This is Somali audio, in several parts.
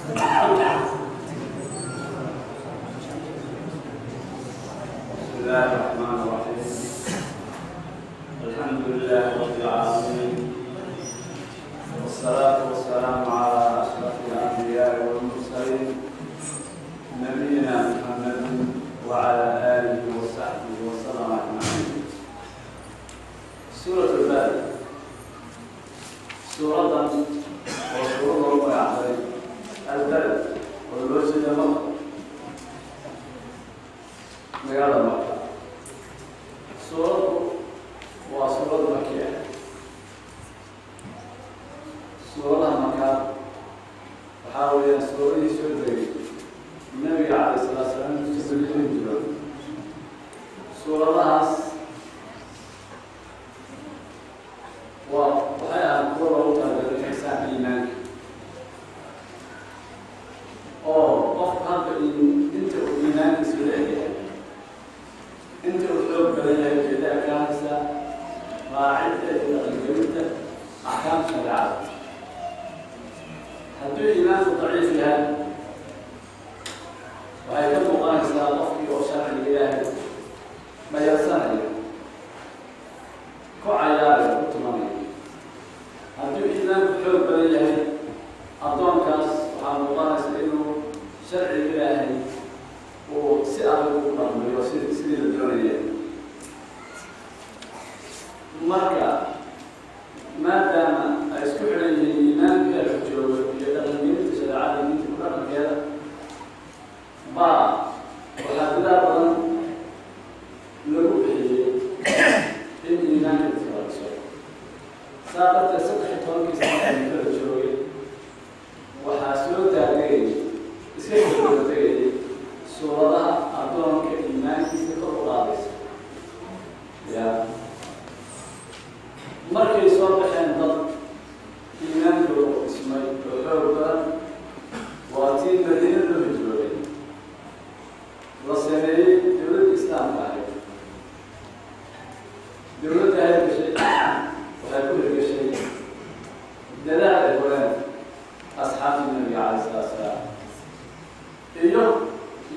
بسم الله الرحمن الرحيم. الحمد لله رب العالمين، والصلاة والسلام على أشرف الأنبياء والمرسلين، نبينا محمد وعلى آله وصحبه وسلم أجمعين. سورة البلد، سورة وسورة الله البلد والوجه مكة، magaalada Maka. Suuraddu waa suurad maki ah. Suuradaha makaa waxaa weeyaan suuradihii soo degay Nabiga calayh salaatu salaam intuusa Madiina jiro. Suuradahaas waa waxay ahayd kuwo loogu talagalay ixsaan iimaanka, oo qofku hadba inta uu iimaankiisu leeyahay, inta uu xoog badan yahay, bay la ekaanaysaa raacidda iyo dhaqangelinta axkaamta shareecada. Hadduu iimaanku daciif yahay, waxay ka muuqanaysaa qofkii oo sharciga Ilaahay mayarsanaya, ku cayaaraya, ku tumanaya. Hadduu iimaanku xoog badan yahay, addoonkaas waxaa muuqanaysa inuu sharciga Ilaahay uu si adag ugu dhaqmayo si sidii la doonaya. Marka maadaama ay isku xidhan yihiin iimaanka heerka joogo iyo dhaqangelinta shareecada, diinta ku dhaqankeeda, baa waxaa dadaal badan lagu bixiyey in iimaanka dadka la dhiso. Saa darteed 13-kii sano ee Makada joogay waxaa soo daadegayay, iska soo tegayay suuradaha addoonka iimaankiisa kor u qaadaysa. Ya markay soo baxeen dad iimaankooda u dhismay oo xoog badan, waa tii Madiina loo hijrooday, la sameeyey dowladda Islaamka ahayd. Dowladda hirgashay waxay ku hirgashay dadaal ay horeen asxaabtii Nabiga calayh salaatu salaam, iyo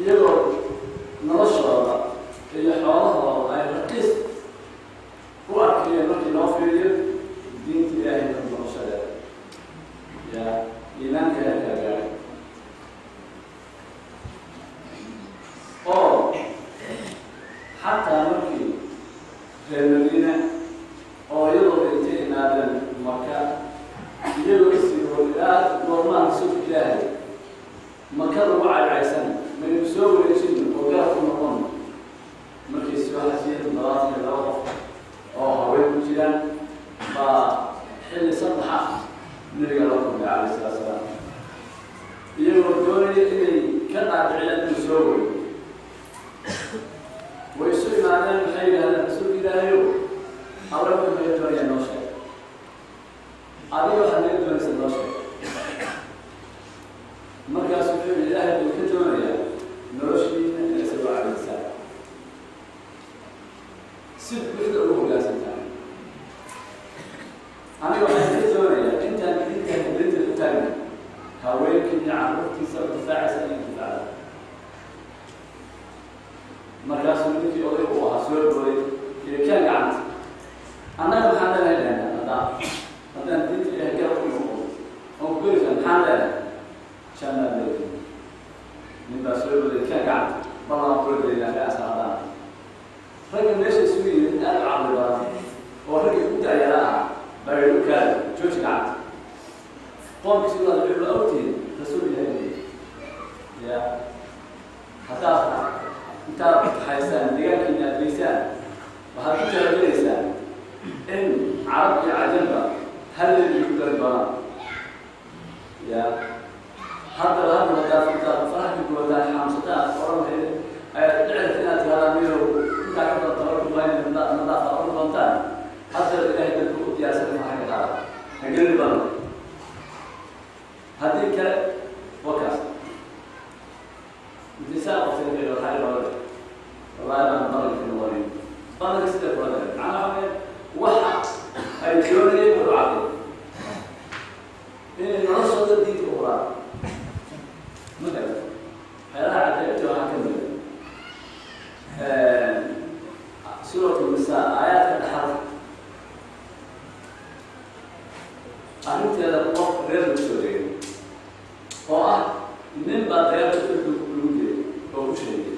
iyagoo noloshooda iyo xoolahooda ay raqiis u arkayeen markii loo fiiriyo diinta Ilaahay ka noqoshadeeda. Ya iimaanka heerkaa gaaray oo xataa markii reer Madiina oo iyadooda intay imaadeen Maka, iyagoo isigo ilaa goormaha Rasuulka Ilaahay Maka lagu caycaysan, maynu soo wareejino oo garab ku noqon. Markay soo xajiyeen, 72 qof oo haween ku jiraan baa xilli saddexa Nabiga la kulmay calayh salaatu salaam, iyagoo doonaya inay ka dhaadhiciyaan inuu soo wareego. Way isu imaadeen, waxay yidhahdeen: "Rasuulka Ilaahayow, alla wuxuu naga doonayaa noo sheeg, adiga waxaad naga doonaysa noo sheeg." Markaasu wuxuu yihi: "Ilaahay buu ka doonayaa noloshiina inay isagoo cadaysaan, si buuxda ugu hoggaansantahay. Aniga waxaan ka doonayaa intaan idinka hidinta ku taagna, haweenkii iyo carruurtiisa u difaacaysa inay difaacda." Markaasuu ninkii oday uu ahaa soo booday iyo keen gacanta: "Annaga maxaan leenahay?" Dhahna haddaan diinta Ilahay garab ku noqon oon ku gelaysa, maxaan leenahay? Jannaan leedahay. Nin baa soo booday: "Keen gacanta, ballan kula gelaynaa ka asaadaan." Ragga meesha isugu yimid aad u caqli badan oo raggii ugu da'yara ah baa yidhi: "U kaadi, jooji gacanta." Qoomkiisi ulaad wuxuu la ogtihiin rasuul Ilahay ya haddaad intaad haysaan deegaankiina aad geysaan, waxaad ku talagelaysaan in Carab iyo Cajamba hal leen idinku gari doonaan. Ya haddaba hadda haddaad intaad faraha ka gubataan, xaamsataan oran lahayd, ayaad dhici karta inaad tirahdaan miyow intaa ka badan tabar kumayna nadaafa oran doontaan. Haddaba Ilahay dadku u diyaarsan maxaa ka qaada hagelin badan, haddii kale wakaas intisaa qabtay. Waxaa ilooda wallahi baan balanka noqonin, balanka sida kula galay. Macnaha waxa weya, waxa ay doonayeen wuxuu cadday inay noloshooda diinta u huraan. Baa dagaalka lagu jiray oo ku sheegay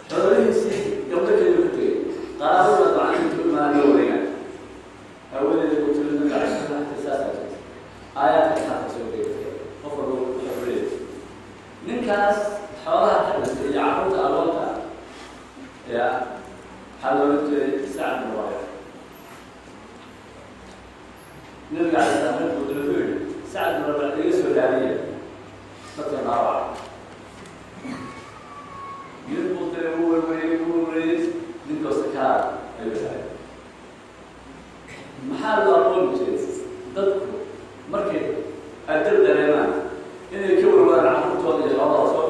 xoolihiisii gabdho keliya ku tegay. Qaraabada gacanta u imaanaa loo wareegaan, hawadeeda ku tiri nabiga calayhi salaam. Saasaa jirta aayaadka xaqa soo degay, qof walba wuxuu leeyahay. Ninkaas xoolaha ka dhintay iyo carruurta agoonta ya waxaa loola jiray Sacd bin Rabiic. Nabiga calay salaam rag buu wuxuu yihi, "Sacd bin Rabiic iga soo raadiya dadka dhaawaca." Nin buu diray, wuu werwereyey, wuu werwereyey, ninkoo sakaraad ayuu helay. Maxaa loo aqooni jiray dadku markay ajal dareemaan inay ka werwaraan carruurtooda iyo xoolahooda? Soo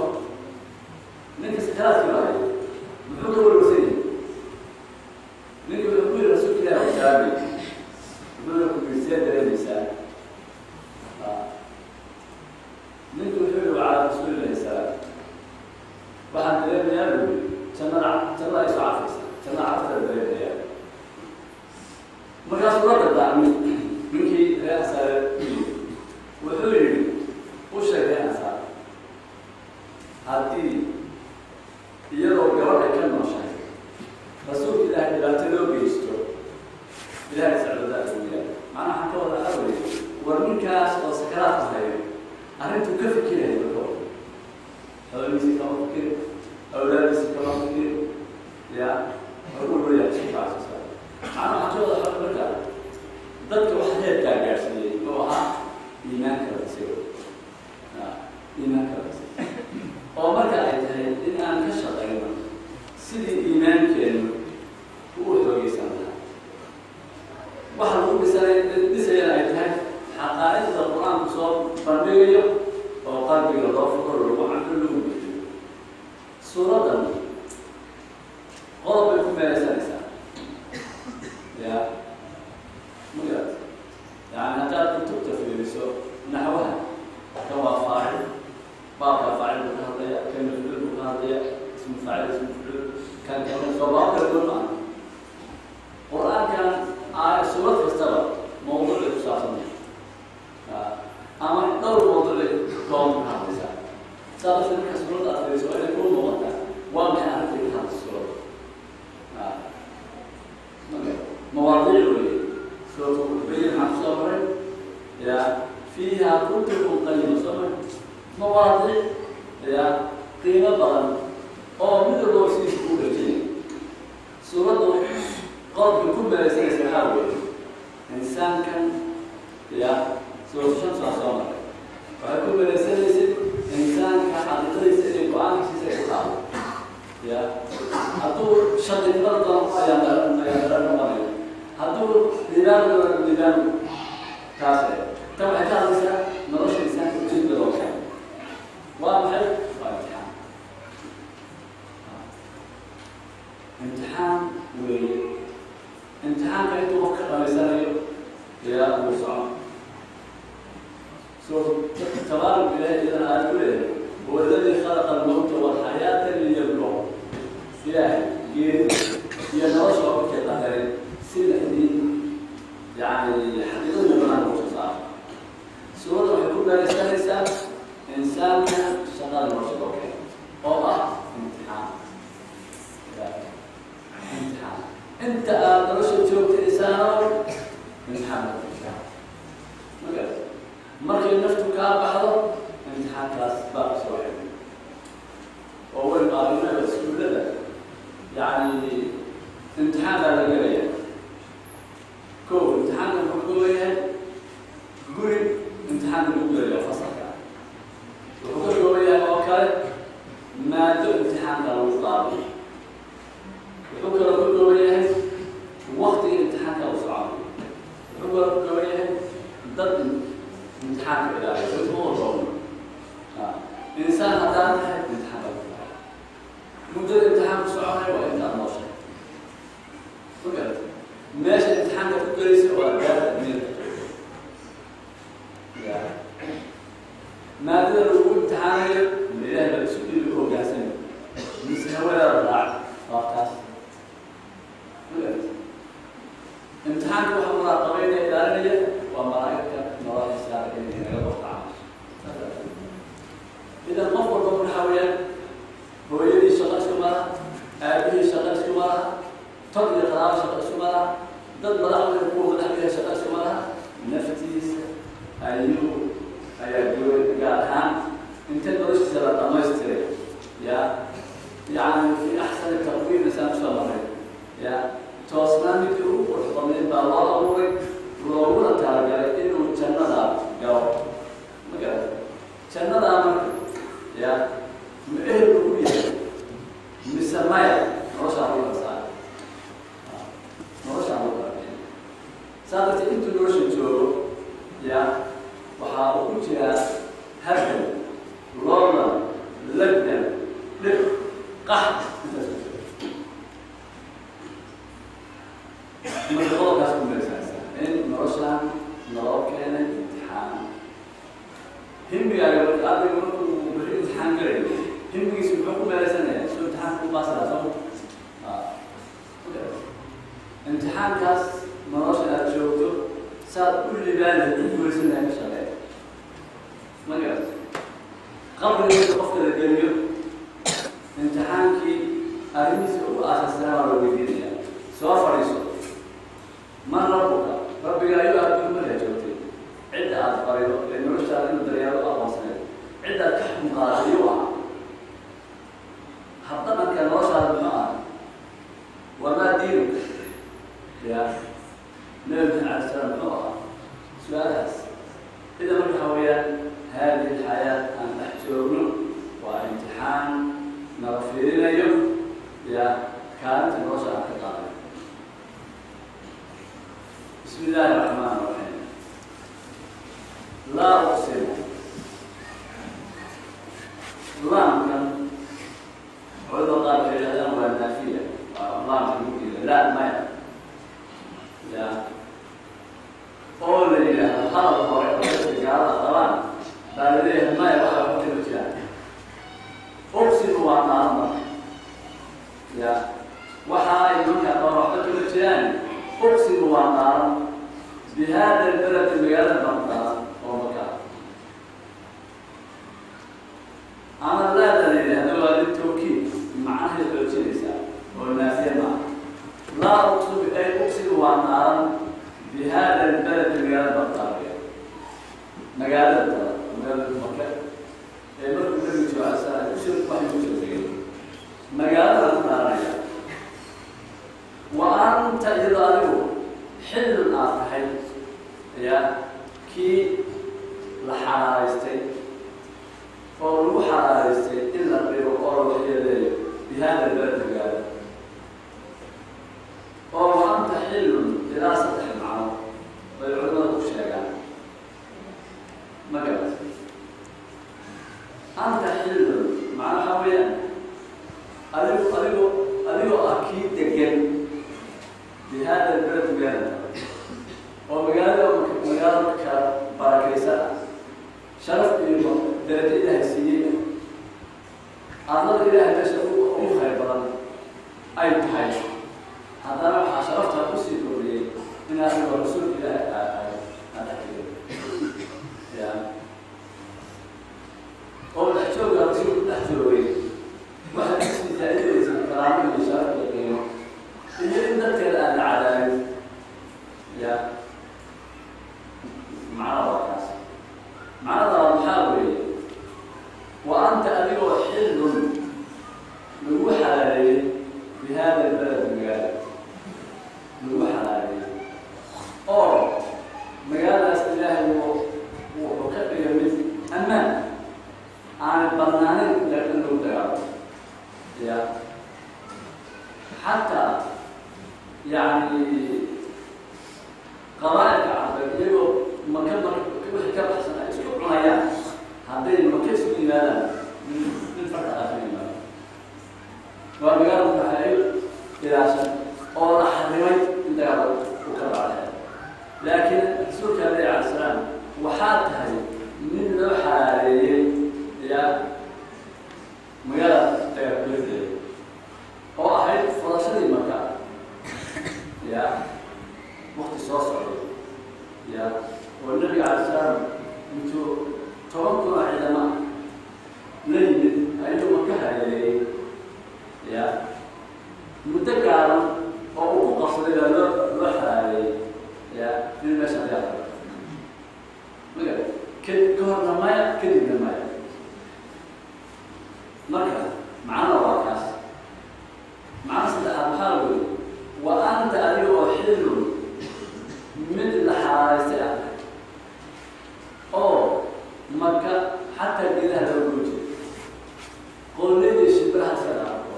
ninka sakaraadkii baa hay, muxuu ka werwarsan yahay? Ninka wuxuu ku yihi, "Rasuulka Ilahi wasalaamay." Wuxuuna ku yiri, "See dareemaysaa?" Ninka wuxuu yihi, "Calaa rasuulillahi salaam, waxaan dareemayaa," buu yiri, "jannada, jannada ay soo cafaysa, jannada carabtada dareemayaa." Markaasuu la dardaarmay ninkii reer Ansaare u yiri, wuxuu yihi, "U sheeg reer Ansaar, haddii iyadoo gabadh ay ka nooshahay rasuulka Ilaahay dhibaato loo geysto, Ilahay sacdoodaa ugu yahay." Macnaha waxaan ka wada waxaa weeye, war ninkaas oo sakaraadku hayo arrintuu ka fikirayo marka xoolihiisi kama fikirin, awlaadiisi kama fikirin, ya wuxuu u weryaa rasuulka alay sala. Macnaha waxaan ka wada waxaa marka dadka wax heerkaa gaadhsiiyey oo ahaa iimaanka la dhisay, iimaanka la dhisay, oo marka ay tahay in aan ka shaqayno sidii iimaankeenu uu xoogeysan lahaa. Waxa lagu dhisanay dhisayana ay tahay xaqaa'iqda Qur-aanku soo bandhigayo oo qalbiga loo furo, lagu cabdo, lagu bixiyo. Suuraddan qodob bay ku meeleysanaysaa, ya magarat? Yani haddaad kutubta fiiriso naxwaha, kan waa faacil, baabkaa faacil buu ka hadlaya, kan mafcuul buu ka hadlaya, ismu faacil, ismu mafcuul, kan kan soo baab kala duwan maaha. Qur-aankan aay suurad kastaba mawduucay ku saabsan tahay ama dhowr mawduucay kooban ka hadlaysaa. Saa darteed marka suuradda aad fiiriso waa inay kuu muuqataa waa maxay arrintay ka hadlaysa suuradda. Marka mawaadiic weeye. Suuratu Bayin maxaa kusoo maray? Ya fiiha kutubun qayima, soo maray, mawaadiic ya qiimo badan oo mid walba sidiisa kuu dhajiyay. Suuraddu qodobka ku meeleysanaysa waxaa weeye insaankan. Ya suuratu Shams waa soo maray, waxay ku meeleysanaysay insaanka xaqiiqadiisa inay go-aankiisa ay ku qaado. Ya hadduu shaqinimada doono ayaan daran, ayaan daran noqonaya, hadduu liibaan doono liibaan taas. Tan waxay ka hadlaysaa nolosha insaanka, ujeedada loo keeno waa maxay? Waa imtixaan, imtixaan weeye. Imtixaanka intuu qof ka dhamaysanayo ilaa uu soco. Suuratu Tabaarak Ilahay iyadana aad ku leeyahay, "Huwa alladii khalaqa almawta walxayaata liyabluwakum." Ilaahay geerida iyo nolosha oo midkay qadaray si la idin yani xaqiiqadii banaanka usoo saaro. Suuradda waxay ku meeleysanaysaa insaanka shaqada nolosha loo keeno oo ah imtixaan, imtixaan. Inta aada nolosha joogta, insaanow, imtixaan baad ku jirtaa. Magarata? Markay naftu kaa baxdo, imtixaankaas baa kusoo xidhay oo waynu aragnaba iskuullada. Yani imtixaan baa la gelaya. Ko imtixaanka muxuu ka kooban yahay? Guri imtixaanka lagu gelayo fasalka wuxuu ka kooban yahay oo kale maado imtixaanka lagu qaadayo. Wuxuu kaloo ka kooban yahay waktiga imtixaanka uu soconayo. Wuxuu kaloo ka kooban yahay dad imtixaanka ilaaliya. Soo isma wada. Insaan haddaan tahay, imtixaan baa ku tahay. Muddada imtixaanku soconayo waa intaad nooshahay. Ma garata? Meesha imtixaanka ku gelaysa waa daarta adduunyada ka joogto. Ya maadada lagu imtixaanayo, ma Ilahay baa isu dhiibi u hogaansami mise hawadaada raac? Waa taas. Ma garata? Imtixaanka waxa muraaqabeynaya, ilaalinaya, waa malaa'igta nolosha saara inay naga qorta camalka. Idan qof walba waxaa weeyaan hooyadii shaqo iskuma laha, aabihii shaqo iskuma laha, tod iyo qaraabo shaqo iskuma laha, dad madaxda kuwa madaxdiisa shaqo iskuma laha. Naftiisa ayuu ayaa gooy gaar ahaan inta noloshiisa la dhamaystiray, ya, yacni fi axsani taqwiim insaan kusoo maray, ya, toosnaan midkii ugu qurux badnayd baa loo abuuray, looguna talagalay inuu jannada galo. Ma garata? Jannadaa marka, ya, ma ehel ugu yahay mise maya? Noloshaa lagu kala saara, noloshaa lagu kala bixin. Saa darteed intuu nolosha joogo, ya, waxaa uu ku jiraa hargan, loolan, lagdan, dhib, qax, intaas ku jira. Marka qodobkaas ku meesaysa in noloshaan naloo keenay imtixaan. Himigaaga marka ardayga markuu beri imtixaan galayo, himigiisu muxuu ku meelaysanayaa? Soo imtixaanka ku baasi lahaa, soo imtixaankaas nolosha aad joogto saad u libaanayd, u guulaysan lahay, ka shaqeey. Ma garat? Qabriga marka qofka la geliyo, imtixaankii arrimihiisa ugu aasaasanaa waa la weydiinaya. Soo fadhiiso, man rabbuka? Rabbiga ayuu adduun markaa joogtay, cidda aad barido ee noloshaada inuu daryeelo u aqoonsaneed, cidda aad ka xukun qaadatay ayuu ahaa, habdhaqanka noloshaada muxuu ahaa, wamaa diinuka? Ya, Nabi Maxamed alay salam muxuu ahaa? Su-aalahaas. Idan marka waxaa weeyaan haadihi alxayaat aan dhex joogno waa imtixaan nala fiirinayo, ya, kaalinta nolosha aan ka qaaday. Bismi illaahi raxmaan raxiim. Laa uqsimu, laamkan culimada qaar waxay yidhahdaan waa naafiya, waa laamka lagu diida, laa, maya, ya, oo la yidhaahdo hadal hore oo dadka gaalada qabaan baa la leeyahay. Maya, waxa waxba kama jiraan. Uqsimu waa dhaaran marka, ya, waxa ay nimankaa qabaan waxba kama jiraan. Uqsimu waa dhaaran, bi hada albaladi, magaalada baan dhaaran oo Maka. Ama laada la yidhahdo waa litawkiid, macnahay xoojinaysaa oo naafiya maaha. Laa uqsimu ay uqsimu waa dhaaran, bi hada albaladi, magaalada baan dhaaranaya, magaalada tada, magaalada Maka ee markuu Nabigu joogo alay slam kusoo waxay ku soo tegay, magaalada ku dhaaranaya. Wa anta, iyadoo adigu xillun aad tahay, ya, kii la xalaalaystay oo lagu xalaalaystay in la dhibo oo la waxyeeleeyo, bi hada albalad, magaalada oo wa anta xillun ilaa saddex macno bay culimada ku sheegaan. Ma garat? Anta xillun macno waxaa weeyaan adigu adigoo ah kii degan bi hada albalad, magaalada oo magaalada magaalada ka barakaysan ah, sharaf iyo darajo Ilaahay siiyey ah, arlada Ilaahay meesha ugu khayr badan ay tahay, haddana waxaa sharaftaa kusii kordhiyey in adigoo rasuulka Ilaahay aad tahay aad dhex tegay, ya, oo dhex jooga rasuulku dhex joogay waxaad kusii faa'iidaysa karaamo iyo sharaf iyo qiimo iyo in dadkeeda aan la cadaabin. Ya, macnada waa kaas. Macnada maxaa weeye? Wa anta, adigoo xillun lagu xalaaleeyey, bi hada albalad, magaala lagu xalaaleeyey oo magaaladaas Ilaahay wuxuu ka dhigay mid ammaan, aanay badnaanin in lagu dagaalo, ya, xataa yacni qabaa'ilka Carbeed iyagoo Maka wixii ka baxsan ay isku cunayaan, hadday Maka isku yimaadaan, nin farka aasan yimaado. Waa magaalo waxay ilaashan oo la xarimay in dagaal uu ka dhacay. Laakiin rasuulka aleyh alay salaam waxaa tahay nin loo xalaaleeyey, ya, magaalada dagaal kula dilay oo ahayd furashadii Maka, ya, wakti soo socday, ya, oo Nabiga alay salaam intuu 10,000 oo ciidama La yimid ayuu Maka hareereeyey, ya muddo gaaban oo uu ku qabsaday baa loo xalaareeyey, ya in meesha laga qabo maga ka horna maya, kadibna maya. Marka macnada waa kaas. Macno saddexaad maxaa la weli? Wa anta, adiga oo xillun, mid la xalaalaystay ah, oo Maka xataa geedaha loo goojiray, qoolladii shimbiraha iska dhaafo,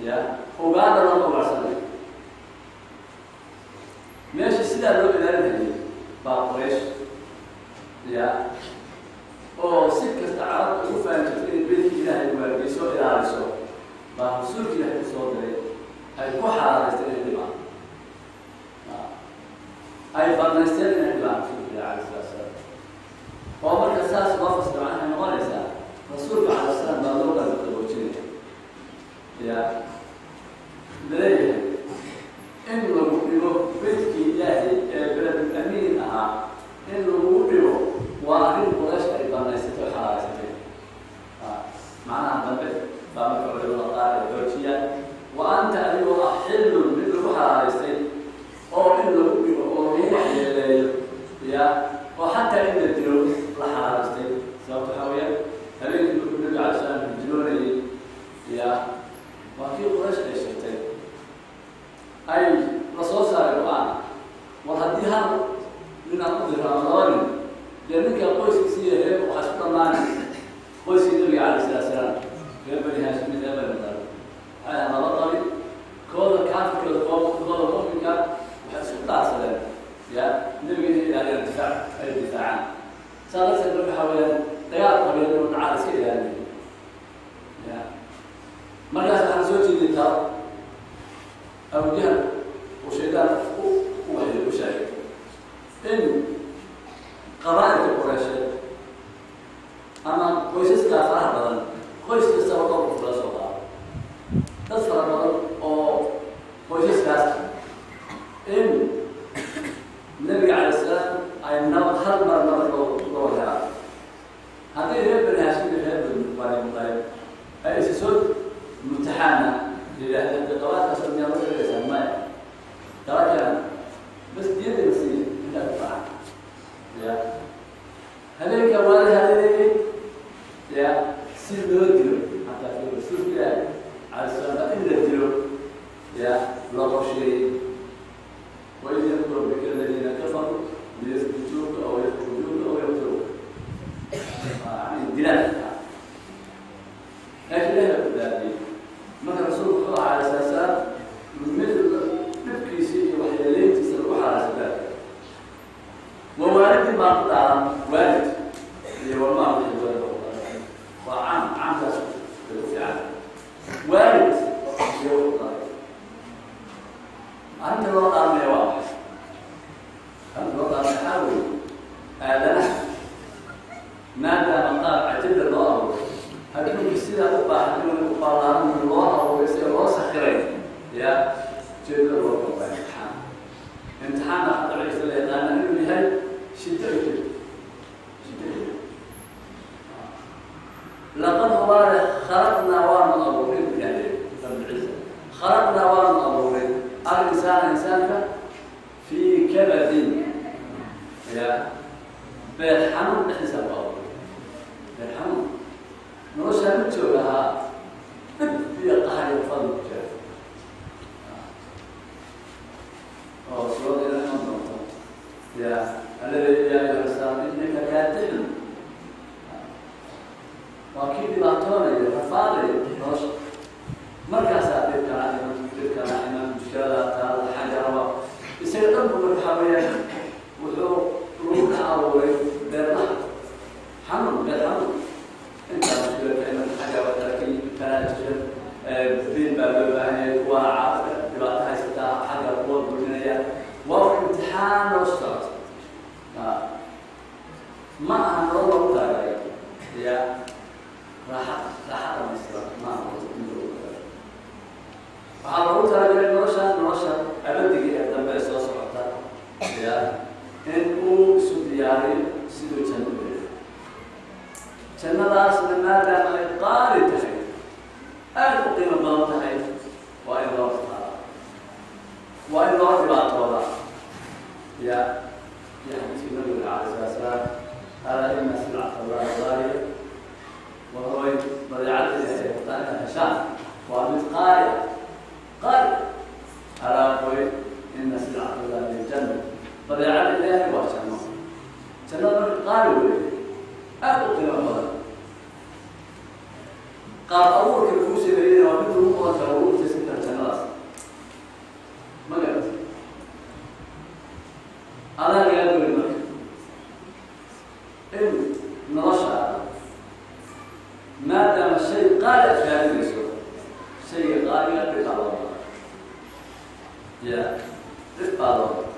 ya ugaadha looma ugaarsanay. Meesha sidaa loo ilaalinayay baa Quraysh, ya oo si kasta Carabta ugu fahmi jirta inay beydka Ilaahay waargeyso, ilaaliso, baa Rasuulka Ilahay ku soo diray ay ku xalaalaysteen inay dhibaan, ay banaysteen inay dhibaan Rasuulka Ilahi alayh salatu salaam. Oo marka saas loo fasira, waxay noqonaysaa Rasuulka alayh salaam baa loo qalbi qaboojinaya, ya laleeyahay in lagu dhibo beydkii Ilaahay ee beledul amiin ahaa, in lagu dhibo waa arrin Quraysh ay banaysatay oo xalaalaysatay. Macnaha dambe baa marka culimada qaar ay xoojiyaan. Wa anta, adigoo ah, xillun, mid lagu xalaalaystay oo in lagu dhibo oo lagu waxyeeleeyo, ya oo xataa in la dilo la xalaalaystay. Sababta waxaa weeyaan, habeenkii markuu Nabiga alay slam hijroonayay, ya waa kii Quraysh ay sheegtay, ay la soo saaray go-aan: war haddii hal nin aan u diro ama laba nin, dee ninka qoyskiisi iyo reer waxaa isku dhammaanay qoyskii Nabiga alayh salatu salaam, reer Bani Haashim, reer Bani Mudalib. Waxay ahaan laba qabi, kooda kaafirkooda, kooda mu'minka. Waxay isku dhaarsadeen, ya Nabiga inay ilaaliyaan, difaac ay difaacaan. Saa darteed marka waxaa weeyaan dagaal qabiil inuu dhacaa la iska ilaalinayo. Ya markaas waxaan soo jeediyay talo Abujahal uu shaydaan u waxyo u sheegay in qabaa'ilka Qureysheed ama qoysaskaa faraha badan, qoys kastaba dhowr qof laga soo qaado, dad fara badan oo qoysaskaas, in Nabiga calayh salaam ay nabad hal mar nabad loo helaan. Haddii reer Bani Haashim iyo reer Bani Mutalib ay isa soo mutaxaana yidhaahdeen, de qabaadkaas miyaa loo sheegaysaa? Maya, tala keena bas, diyada la siiya intaa ku facan. Ya habeenka waa la haleeyey, ya si loo dilo xataa fi Rasuulka Ilaahi calayh salaam in la dilo ya loo qorsheeyey. وإذ يمكر بك الذين كفروا ليثبتوك أو يخرجوك أو يقتلوك، يعني dilaan. Laakiin Ilahi baa badbaadiyey. Marka Rasuulku wuxuu ahaa alayh salatu salaam mid dhibkiisa iyo waxyeeleyntiisa lagu xalaasada. Wa waalidin baan ku dhaaran, waalid iyo wamaa wixii waalid ku dhaaran waa caam, caamkaas bay ku fiican. Waalid iyo wuxuu dhalay. Arrinta loo dhaaranaya waa maxay? Arrinta loo dhaaranaya waxaa weeye, aadanaha maadaama qaab cajabda loo abuuray, adduunka sidaa u baahan inuu u ballaaran loo abuuray, sida loo sakiray, ya ujeedada loo qaba imtixaan. Imtixaanna waxaa dabciisa la yaqaana inuu yahay shiddo iyo dhib, shiddo iyo dhib. لقد waale خلقنا, waanu abuuray, yidhahdeen dabciisa, خلقنا, waanu abuuray, الإنسان, insaanka, في كبد, ya beer xanuun dhexdiisa ku abuuray. Beer xanuun noloshaa ma jooga ahaa, dhib iyo qahar iyo fadli ku jira oo suuradda ina iman doonto, ya alladii يا أيها الإنسان إنك كادح, waa kii dhibaatoonaya, rafaadaya nolosha. Markaasaa dhibkana iman, dhibkana iman, mushkilada taala xagga raba isaga dhan bu. Marka waxaa weeyaan wuxuu lagu dhex abuuray beerlaha xanuun, beer xanuun. Intaa mushkila ka iman, xagga waa ka yimid, kanaa jira, diin baa loo baahan yahay, kuwa dhibaato haysataa, xagga kuwa burinaya. Waa imtixaan nolosha socota, ma aha nolol loogu talagalay ya raaxa, raaxa dhamaystiran ma aha mid loogu talagalay. Waxaa loogu talagalay nolosha, nolosha abadiga ee dambe ee soo socota, ya in uu isu diyaariyo siduu janno u heli. Jannadaasna maadaama ay qaali tahay, aada u qiimo badan tahay, waa in loo rafaada, waa in loo dhibaatooda. Ya ya xadiiskii nabiga calayhi salaatu salaam: alaa ina silcata allahi qaaliya. Warhooy, badeecada ilaahay rabtaa inaad heshaan waa mid qaali ah, qaali. Alaa hoy, ina silcata allahi aljanna. Badeecada ilaahay waa janno. Jannada marka qaali wey, aada u qiimo badan. Qaab abuurka kuu sameeyeyna waa mid lagu qodan karo, lagu utaysan karo jannadaas. Ma garat? Adaa lagaa dooni marka in noloshaada, maadaama shay qaali aad raadinayso, shayga qaaliga dhib baa loo mara. Ya, dhib baa loo mara.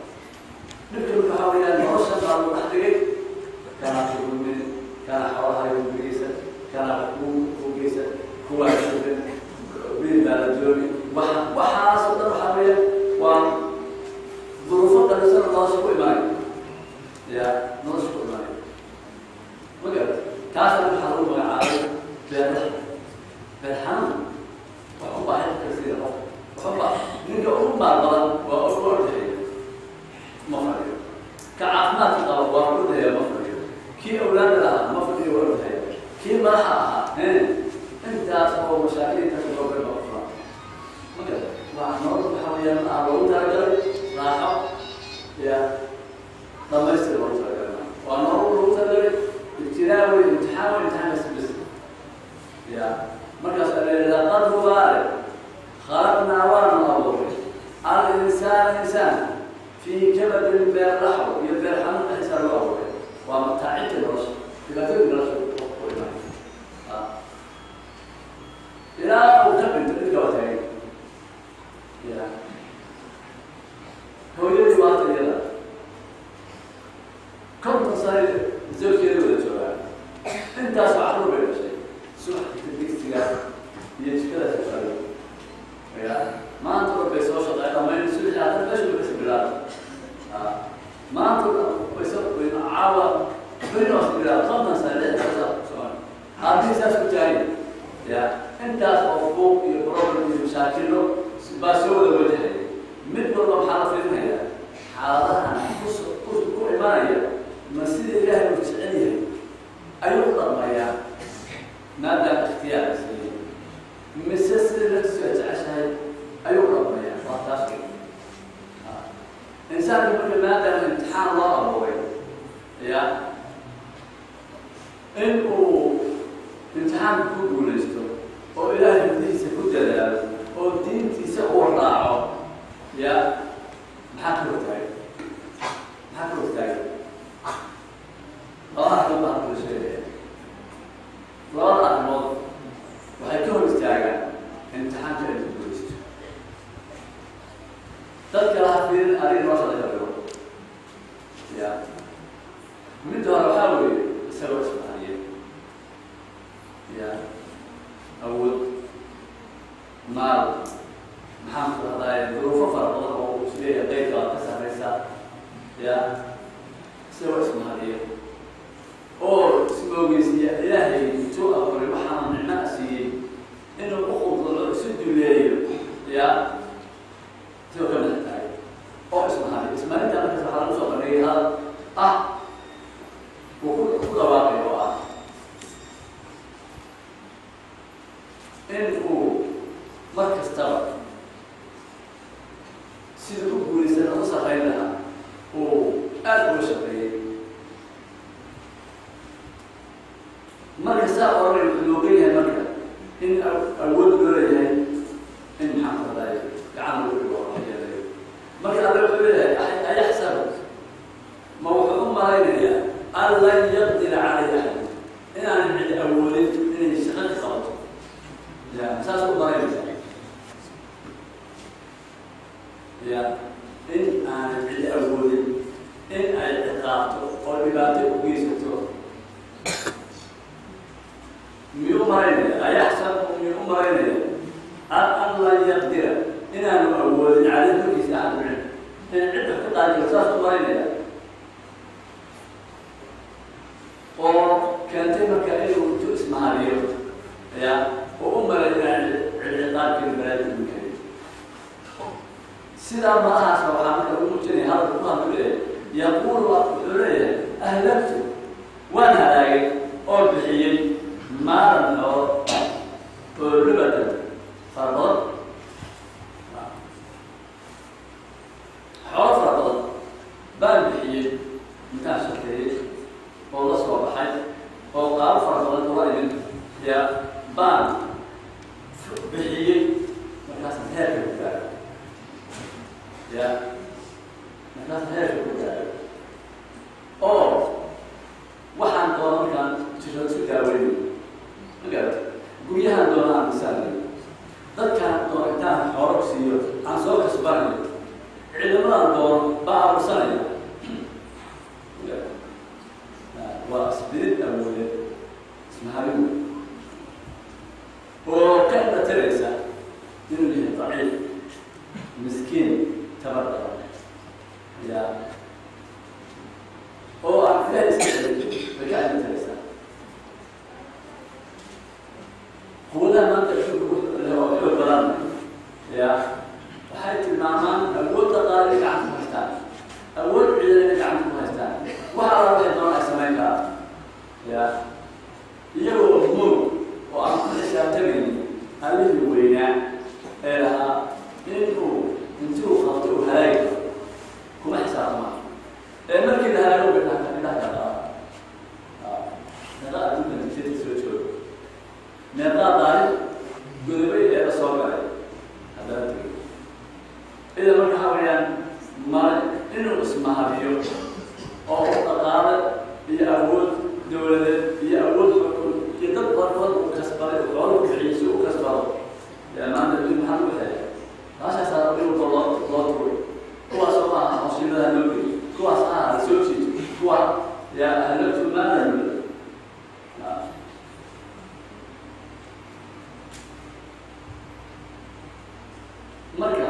Dhibka marka waxaa weeyaan nolosha baa lagu dhex dhigay. Kana kugumin, kana xoolaha kugeysa, kana ku geysa, kuwaa shugan bil baa la dooni. Waxa waxaasoo dhan waxaa weeyaan waa duruufo qalisana nolosha ku imaanay. Ya, nolosha ku imaanay. Ma garat? Taasna waxaa lagu magacaabay beerlaha, beer xanuun. Wax u baahay kasiira qof, wax u baa ninka ugu maal badan waa ordahaya, ma fadhiyo. Ka caafimaadka qaba waa ordahaya, ma fadhiyo. Kii awlaada lahaa ma fadhiyo, waa ordahaya. Kii madaxa ahaa, intaas oo mashaakil, intaas oo problem baa furan. Ma garat? Waa nolol waxa weeyaan aa loogu talagalay raaxo ya dhamaystir loogu talagalay. Waa nolol loogu talagalay ibtilaa wey, imtixaan wey, imtixaankaas bes. Ya, markaas laqad hubaale khalaqnaa, waanu abuuray, al-insaana, insaan, fii kabadin, beer laxw iyo beer xanuun dhexdiisaa lagu abuuray. Waa mataacinta nolosha, dhibaatooyinka nolosha ku imanay ilaa uu ka dhinto. Dhibka waa taagay. Ya, hooyadii waata iyada 50 sano zawjkeeda wada joogaa, intaasoo carruur bay dhashay. Subax kasta digsiga iyo jikadaas u qariyo. Ya, maanta or bay soo shaqey dhamayn, subaxii haddana meesha bay kasi bilaaba. Maanta way soo caawa berina waa si bilaaba. 50 sano, 60 sano socon, haddii saas ku tahay. Ya, intaas oo buuq iyo problem iyo mashaakilo baa soo wada wajahaya. Mid walba maxaa la fiirinayaa? Xaaladahan ku imanaya, ma sida ilaahay uu jecel yahay ayuu u dhaqmayaa, maadaama ikhtiyaar la siiyey, mise sida naftiisu ay jeceshahay ayuu u dhaqmayaa? Waa taas wey insaanka. Marka maadaama imtixaan loo abuuray, ya, in uu imtixaanka ku guulaysto oo ilaahay gudihiisa ku dadaalo oo diintiisa uu raaco, ya, maxaa ka hortaagay? Maxaa ka hortaagay? Laba arrimood baan kula sheegaya. Labada arrimood waxay ka hor istaagaan imtixaanka in ku guulaysto. Dadka laha fiirin, adiga nolosha laga dhigo. Ya, midda hore waxaa weeye isagoo ismahadiye, ya, awood, maal, maxaan ku rahdaye, duruufo fara badan oo uu isleeyahay qeybka waad ka sarraysaa. Ya, isagoo ismahadiye oo ismoogeysiiya ilaahay intuu abuuray waxaana nicmo siiyey inuu u khuduuco, isu duleeyo. Ya, isagoo ka madax taagay oo ismahadiy. Ismahinta markaas waxaa lagu soo bandhigay hadal ah uu ku dhawaaqay oo ah in uu mar kastaba sida u guulaysan u sarrayn lahaa uu aada uga shaqeeyey. Marka saa oranay, wuxuu moogan yahay marka in awood loo leeyahay in, maxaan ku rahdaye, gacan lagu dhigo, waxyeelayo. Marka alle wuxuu leeyahay: ayaxsabu, ma wuxuu u malaynayaa, an lan yaqdira calayhi axad, inaanan cid awoodin inay shaqo ka qabato? Ya, saas u malaynaysa? Ya, in aanan cid awoodin in ay ciqaabto oo dhibaato u geysato miyuu malaynaya? Ayaxsabu, miyuu u malaynaya, an lan yaqdira, inaanu awoodin, caleyh, korkiisa, axad cid in cid wax ka qaadi karo? Saas u malaynaya oo keentay marka inuu Maalan oo lubadan fara badan, xoolo fara badan baan bixiyey intaan shaqeeyey oo la soo baxay oo qaabo fara badan uga idin ya baan bixiyey, markaasaan heerka ku gaaray ya, markaasaan heerka ku gaaray oo waxaan doona markaan jirada isku daaweynayo, ma garata, guryahaan doona aan dhisaanayo, dadkaan doona intaan xoolo ku siiyo aan soo kasbanayo, ciidamadaan doono baa aruursanaya. Waa isbidid awoodeed, ismahabin oo ka indhatiraysa inuu yahay daciif, miskiin, tabar daran ya oo aan Ilaah iska celin bay ka indhatiraysaa. Quwadaha maanta adduunka oo xoog badan ya waxay tilmaamaan awood dhaqaale inay gacanta ku haystaan, awood ciidan inay gacanta ku haystaan, wax alla waxay doonaan ay samayn karaan ya, iyagoo moog oo aan ku xisaabtamaynin Allihii weynaa ee lahaa inuu intuu qabto uu halaagi karo kuma xisaabtamaan. Ee markii la halaago bay indhaha ka qaada. Meeqaa adduunka dugsiyeedka soo jooga, meeqaa daalin godobay ee la soo galay haddana tegay. Idan marka waxaa weeyaan male inuu ismahabiyo oo u dhaqaale iyo awood dowladeed iyo awood xukun iyo dad barkood uu kasbaday, xoolo ku bixiyey si uu kasbado. Dee maanta adduun maxaa lagu xeeya? Baashaasaa in walba loo tuuray. Kuwaasoo maaha mashiinadaha loo geliyo, kuwaas ha la soo jiito, kuwa yaa haloo tumaanayo. Marka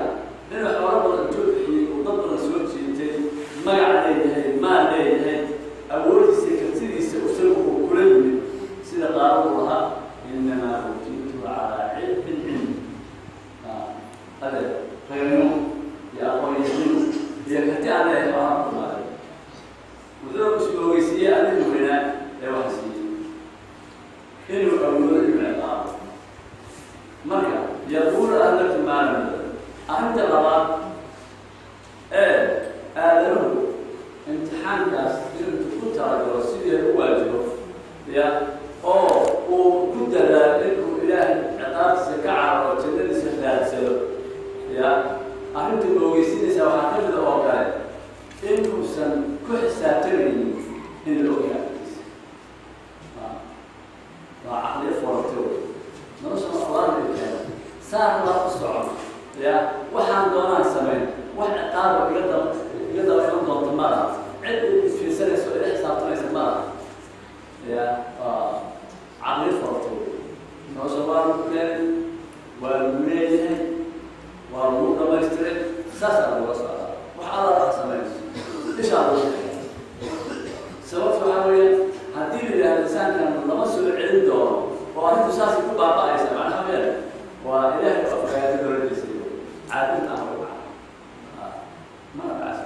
inuu xoolo badan intuu bixiyey uu dad badan soo jiitay, magac leeyahay, maal leeyahay, awoodiisa, kartidiisa isagu uu kula yimid, sida qaaradu lahaa innamaa uutiitu calaa cilmin cindi, adeer reernimo iyo aqoonyahanimo iyo karti aan leeyahay xoolaha ku imaaday. Wuxuu ismoogeysiiyey Allihii weynaa ee waxa siiyey inuu awoodo inuu ciqaabo. Marka yaquulu ahlaktu maalan. Arrinta labaad ee aadanuhu imtixaankaas inuu ku talagalo sidii u waajibo ya oo uu ku dadaalo inuu Ilaahay ciqaabtiisa ka cararo, jannadiisa raadsado ya, arrinta moogeysinaysa waxaa ka mida oo kale inuusan ku xisaabtamaynin in la ogyahay agtiisa. Waa caqliyo foorartay wey. Nolosha Allah bay keena saar baa u socon ya, waxaan doonaan samayn, wax ciqaabo iga daba iman doonta ma laha, cid isfiirsanaysa oo ila xisaabtamaysa ma laha ya. Waa caqliyo foorartay wey. Nolosha waa lagu keenay, waa lagu leeyahay, waa lagu dhamaystiray, saasaa lagula socdaa. Wax alla wax samaynayso ishaa lagu keenay. Sababta waxaa weeye, haddii la yidhahdo insaankan lama soo celin doono oo arrintu saasay ku baaba'aysa, macnaha meel waa Ilaahay u afkayaada dowladiisa caadinta ah ugu dhaca mana dhacsa.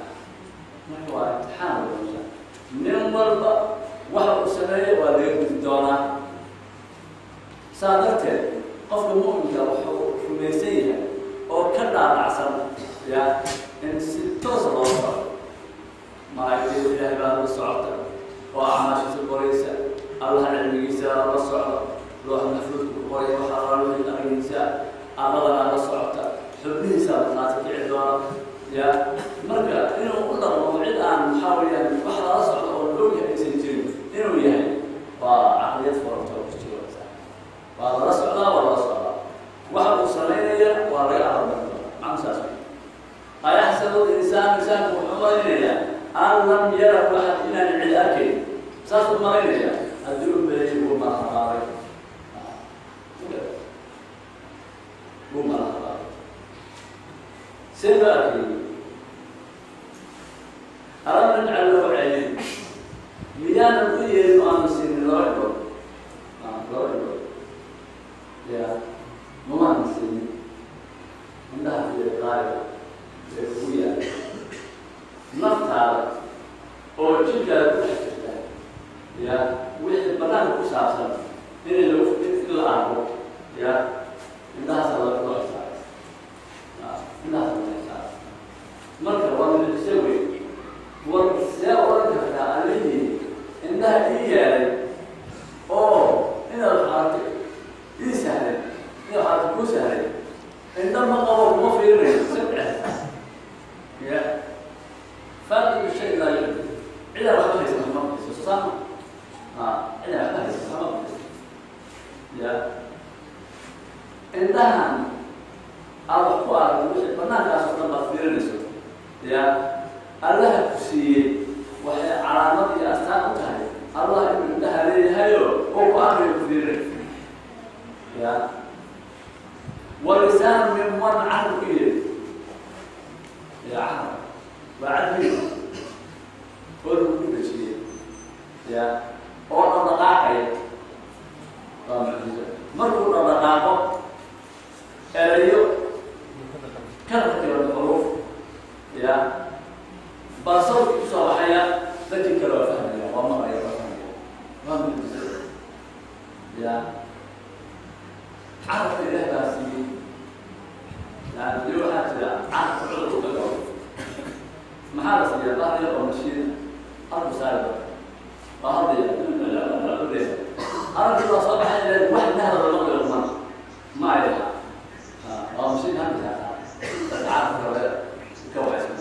Marka waa imtixaan wey. Nin walba waxa uu sameeyey waa laga gudi doonaa. Saa darteed qofka mu'minka wuxuu rumaysan yahay oo ka dhaadhacsan ya in si toosa loo socdo. Malaa'igteeda Ilaahay baa la socota oo acmaashiisa qoraysa, Allah cilmigiisa la socdo, loox maxfuudka ku qoray waxa alla wixii arrinkiisa, alladana la socota, xubnihiisa markhaati kici doona ya. Marka inuu u dhaqmo cid aan maxaa weeyaan wax lala socdo oo la ogyahay aysan jirin inuu yahay waa caqliyad fororta oo ku jiraysa. Waa lala socdaa, waa lala socdaa, waxa uu samaynaya waa laga abalmarin doonaa. Macnu saas wey. Ayaxsabu insaan, insaanku wuxuu malaynayaa an lam yarahu axad, inaan cid arkayn saasuu malaynayaa. Haddii u beleeyay wuu malahabaabay, wuu malahabaabay. See loo arkayay? Alam najcal lahu caynayn, miyaanan u yeelin oo aanu siinin laba indhood? Laba indhood ya mamaanan siinin? Indhaha iyo qaaliga ee kugu yaala naftaada oo jidhkaada ku dhex jirta ya, wixii banaanka ku saabsan inay lagu Ku sahlay indha ma qabo, kuma fiirinayo sabce ya faaqidu shay laa yucti. Cidaa waxba haysan ma bixiso, soo saama? Ha, cidaa waxba haysan sama bixiso. Ya indhahan aad wax ku aragto, wixii banaankaas oo dhan baad fiirinayso, ya Allaha ku siiyey waxay calaamad iyo astaan u tahay Allah inuu indhaha leeyahayo oo ku arkayo, ku fiirinayo. Ya walisaan min wan carab ku yeeli, ya carab waa cadmi oo lagu dhejiyey, ya oo dhaqdhaqaaqaya, waa mucjizo. Markuu dhaqdhaqaaqo erayo ka rakiban xuruuf, ya baa sawdkii kusoo baxaya, dadkii kale waa fahmaya, waa maqlaya, waa fahmaya, waa mucjizo. Ya carabka Ilaah baa siiyey. Yani dee waxaa jira carabka cudur uu ka galo, maxaa la siiyaa? Bahal yar oo mashiin halku saari dadka waa hadlaya, hadalkii waa soo baxay, wax nahda la maqlayo ma ay laha. Waa mashiin halka saartaa dadka carabka hore ka wacaysan.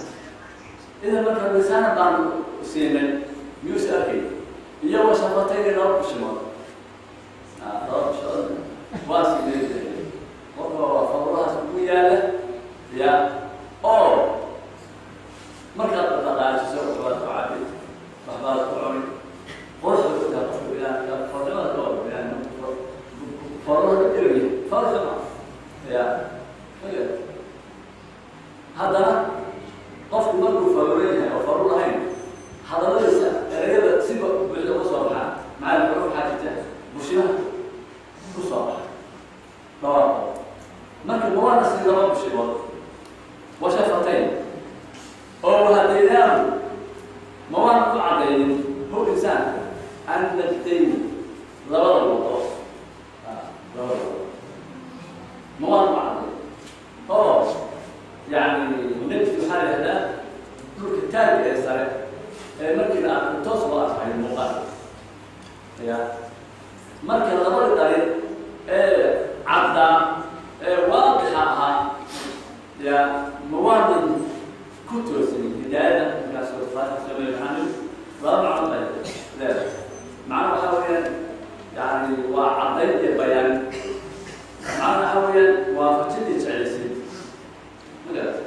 Idan marka lisaana baanu siinay, miyuusa arkay? Iyo wa shafatayni, laba bushimood, laba bushood waa siinay. Marka waa fadlahaas ku yaala, ya oo markaad dhaqaajiso waxbaad ku cabi, waxbaad ku cuni, quruxda ku tahay qofka binaadka, farnimada ka wada binaadka farlaha eraya farxuma. Ya haddana qofku markuu faruuran yahay oo faruur lahayn, hadalladiisa erayada siba buuxda uga soo baxaan. Maxaa xuruuf waxaa jirta bushimaha ku soo baxa dhawaaqo. Marka mawaana si laba bushimood washafatayn oo wahadaynaahu, ma waan ku cadaynin hu insaanka annajdayn, labada wado, labada wado ma waan ku cadayn. Oo yani najd waxaa la yihahdaa dhulka taagga ee sare ee markii la arko toos loo arkayo muuqaal. Ya marka labada dariiq ee caddaa ee waadixa ahaa, ya ma waanan ku toosanin hidaayada? Markaas suurat Faatixa samey, maxaa niri? Laba macno bay leedahay. Macno waxaa weeyaan yani waa caddayn iyo bayaan. Macno waxaa weeyaan waafajin iyo jeclaysiin. Ma garata?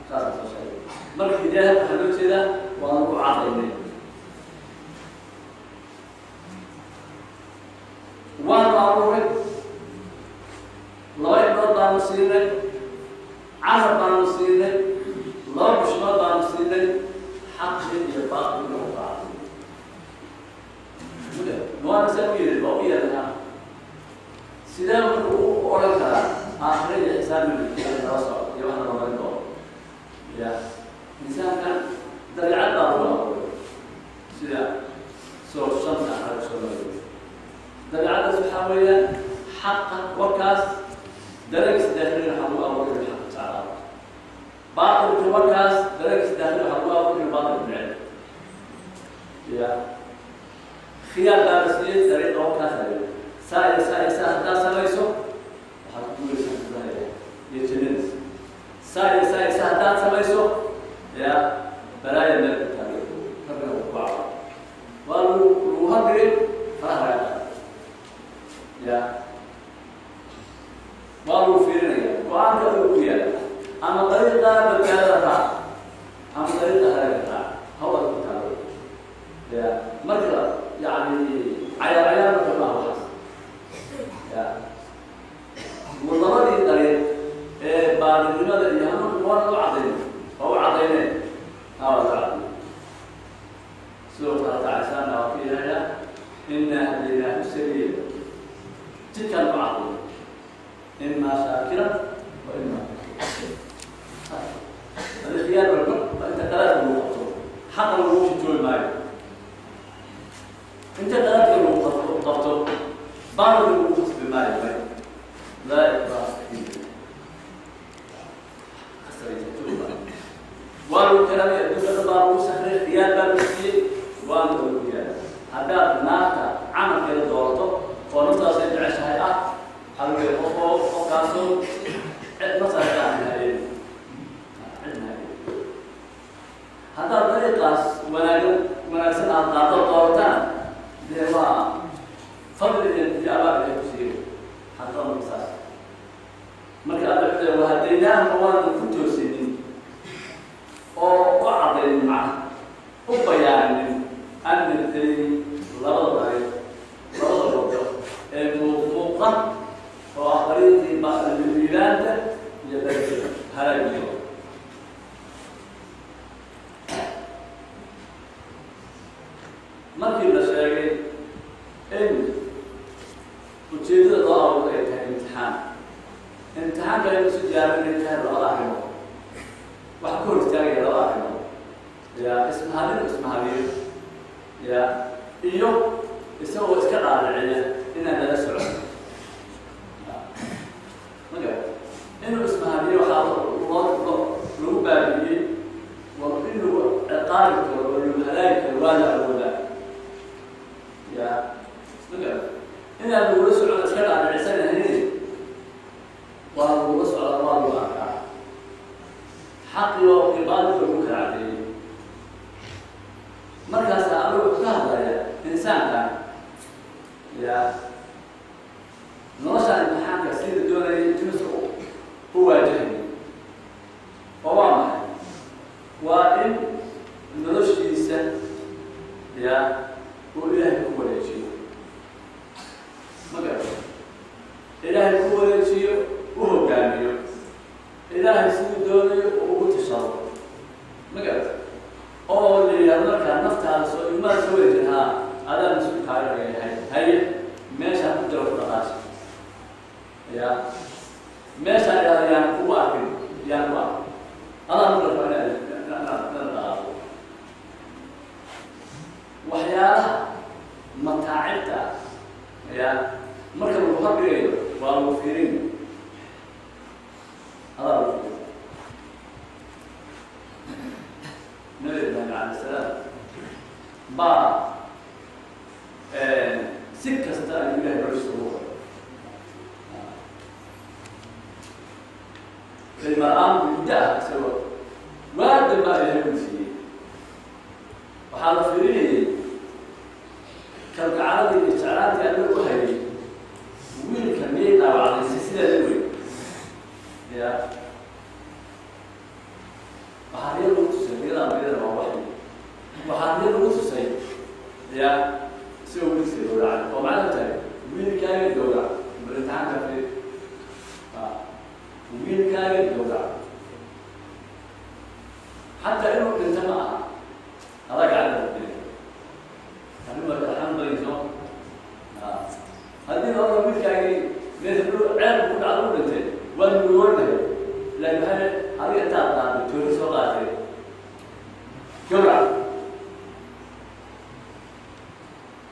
Saasaan soo sheegay. Marka hidaayada waxaa loo jeedaa waanu u caddaynay, waanu abuuray, laba indhood baanu siinay, carab baanu siinay, laba bushmood baanu siinay, xaqi iyo baatilka u qaatay. Waana saa u yeelin, waa u yeelnaa. Sidee marka u odhan karaa aakhira iyo xisaab nala socdo iyo wax nala marin doono? Ya insaankan dabiicad baa lagu abuuray, sida soo shanta aqal soo maray. Dabiicaddaas waxaa weeyaan xaqa warkaas dareenkiisa daakhiliga waxaa lagu abuuray inuu xaqa jeclaado. Baatilka warkaas dareenkiisa daakhiliga waxaa lagu abuuray inuu baatilka neceb. Ya khiyaar baa la siiyey, dariiqa warkaas ayo saa iyo saa iyo saa haddaad samayso waxaad ku guulaysaa kudaaya iyo jannadiisa, saa iyo saa iyo saa haddaad samayso ya balaaya meel ku taagay, rabbiga ku kaco, waa lagu hordhigay, faraha laga qaada. Ya waa lagu fiirinaya, go-aanka uu ku yaala, ama dariiqa badbaadada raac ama dariiqa halaga raac, hawada ku taalo. Ya marka yani cayaar cayaar marka maaha waxaas. Ya labadii dariiq ee baadinimada iyo hanuunka waana u caddayn, waa u caddayneen, ha waa loo caddayn. Sidoo kale tacaysaan waa ku yihahdaa inaa hadaynaahu sabiila, jidkaan ku cadday, imaa shaakiran wa imaa hadi khiyaar walba. Inta qalaadka lagu qabto xaqa lagu jitoobi maayo, inta qalaadka lagu qabto baatilka lagu khasbi maayo. May, laa ikraha fi khasbaysa. Waa lagu kalamay, adduunka dhan baa lagu sahray, khiyaar baa lagu siiyey, waana lagu yaala. Haddaad naarta camalkeeda doorato oo naftaasay jeceshahay ah. Waxaa lagu leeyahay qofoo qofkaasoo cid naftaada aan hayen, cidna hayen. Haddaad dariiqaas wanaag wanaagsan aada qaado doorataan, dee waa fadli iyo abaal Ilahay ku siiyo. Xaqada saas marka Alla wuxuu leeyahay: wahadaynaahum, waanu ku toosinin oo u cadaynin, macnaha u bayaanin, annajdayn, labada dariiq, labada wado ee muuqmuuqa, oo ah dariiqii liibaanta iyo dariiqii halaagiyo. Markii la sheegay in ujeedada loo abuuro ay tahay imtixaan, imtixaanka in isu diyaarin ay tahay labada arrimood, waxaa ka hor istaagaya laba arrimood: ya ismahadin ismahadiyo, ya iyo isagoo iska dhaadhiciya inaan lala socon. Ma garat? Inuu ismahadiyo waxaa loo lagu baabi'iyey war in lagu ciqaabi karo oo lagu halaagi karo waa la awoodaa. Ya, ma garat? Inaan lagula socon iska dhaadhicisanahayn, waa lagula socdaa, waa lagu arkaa, xaqi oo ibaalka lagu kala cadeeyey. Markaasa Alla wuxuu ka hadlaya insaanka, ya nolosha imtixaanka sida doonayay inuusa u waajahay, oo waa maxay? Waa in noloshiisa ya uu Ilaahay ku wareejiyo. Ma garat? Ilaahay ku wareejiyo, u hogaamiyo, Ilaahay siduu doonayo uu ugu tishado. Ma garat? Oo la yidhahdo markaa naftaada soo ilmaha soo wareejin, haa, adaa mas-uul kaaga dhigay, haye, meeshaan ku jiro ku dhaqaaji, ya meeshaan idhahda yaan kugu arkin, yaan ku arkin, adaa marka raba inaad dhaqaaqo. Waxyaalaha mataacibta, ya marka lagu hordhigayo waa lagu fiirin, adaa lagu fiirin. Nabi Ibraahim calayh salaam baa si kasta ayuu Ilahay noloshiisa ugu qoray. Ilma-aan muddo ah isagoo waadan baa Ilahay uu siiyey. Waxaa la fiirinayay kalgacaladii iyo jeclaantii Alla u hayay wiilka, miyay dhaawacday si sideeda wey? Ya, waxaa riya lagu tusay, riyada ambiyadana waa waxyi. Waxaa riya lagu tusay, ya, isagoo wiilkiisa gowracay, oo macnaha tahay wiilkaaga gowrac. Bal imtixaanka fiir, wiilkaaga gowrac, xataa inuu dhinto ma aha, adaa gacanta ku dilay. Arrin waa alxamdu badan. Haddii la oran wiilkaagii meesha ceelku ku dhacda u dhintay, waa nugoon lahay, laakin maxay adiga intaad qaaday toori soo qaatay gowrac,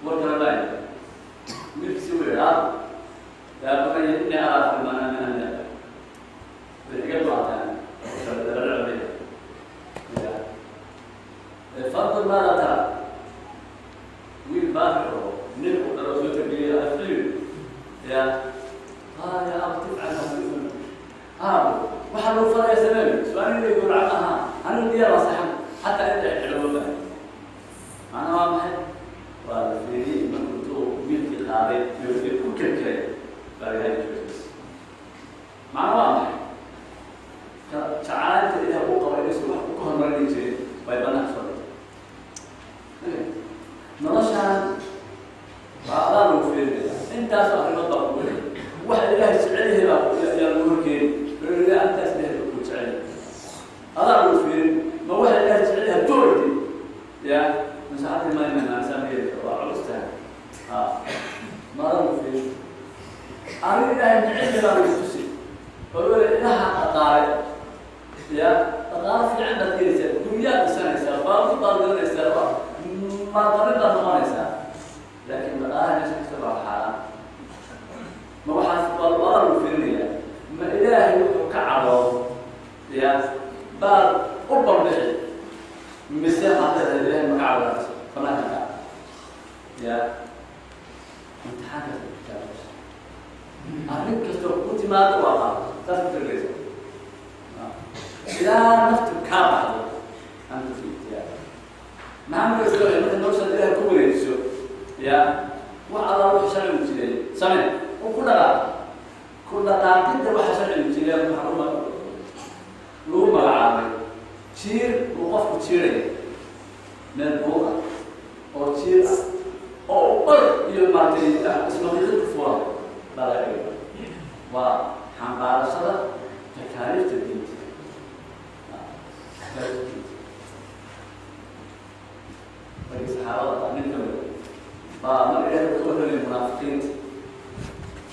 war kale baa wiilkiisi u yidhi: yaa bunaya, inni araa fi lmanaami anni way iga go-ataan. Fandur maada tara. Wiil baari oo nin uu dhalo soo tarbiyey afiil, ya qaala: yaa abati ifcal maa tu'mar. Aabo, waxaa lagu faraya sameey, su-aal inay gowrac maaha, anigu diyaar waa saxan, xataa inta xidho ma baahan. Macnaha waa maxay? Waa la fiiriyey. Markuu intuu wiilkii qaaday tooriyey ku kerkeray baa Ilahay joojis. Macna waa maxay? Jacaalinta Ilaah uu qaba inaysan wax ka hormarin jirin bay banaanka soo dhigtay. Noloshaan waa adaa lagu fiirinaya, intaasoo arrimood baa kugu helay. Waxa Ilaahay jecel yahay baa yaa lagu horkeeni, wuxuu intaas Ilahay baa ku jecel yahay, adaa lagu fiirin. Ma waxa Ilaahay jecel yahay doorti ya masaxadii maymanaasameyda waa culus tahay, ha, ma adaa lagu fiirin. Arrin Ilaahay necel yahay baa lagu tusi oo weli ilaha dhaqaale, ya dhaqaalo fiican baad keenaysaa, guryaad dhisanaysaa, baabuur baad gadanaysaa, maalqabin baad noqonaysaa, laakiin dhaqaalaha meesha kasoo baa xaaraan. Ma waxaas waa lagu fiirinayaa? Ma Ilaahay wuxuu ka cadhoodo ya baad u bambici, mise waxaad leedahay Ilahay ma ka cadhoonayso banaanka ka ya imtixaankaas ku jirtaa. Arrin kastoo ku timaado waa qaado, saas ku targeysa ilaa naftu kaa baxdo. Anta fi ihtiyaar. Maxaa marka iska marka noloshaad Ilahay ku wareejiso, ya wax alla wuxuu sharcigu jireeyay samee oo ku dhaqaaq. Ku dhaqaaqidda waxa sharcigu jireeya waxaa lagu magacaabay jiir uu qofku jiiraya meel buur ah oo jiir ah oo bar iyo maaragtay ismaqiiqid ku furan baa laga dhigay. Waa xambaarashada takaaliifta diinta, takaaliifta diinta. Markii saxaabada nin ka mid baa mar Ilahay ka warramay munaafiqiinta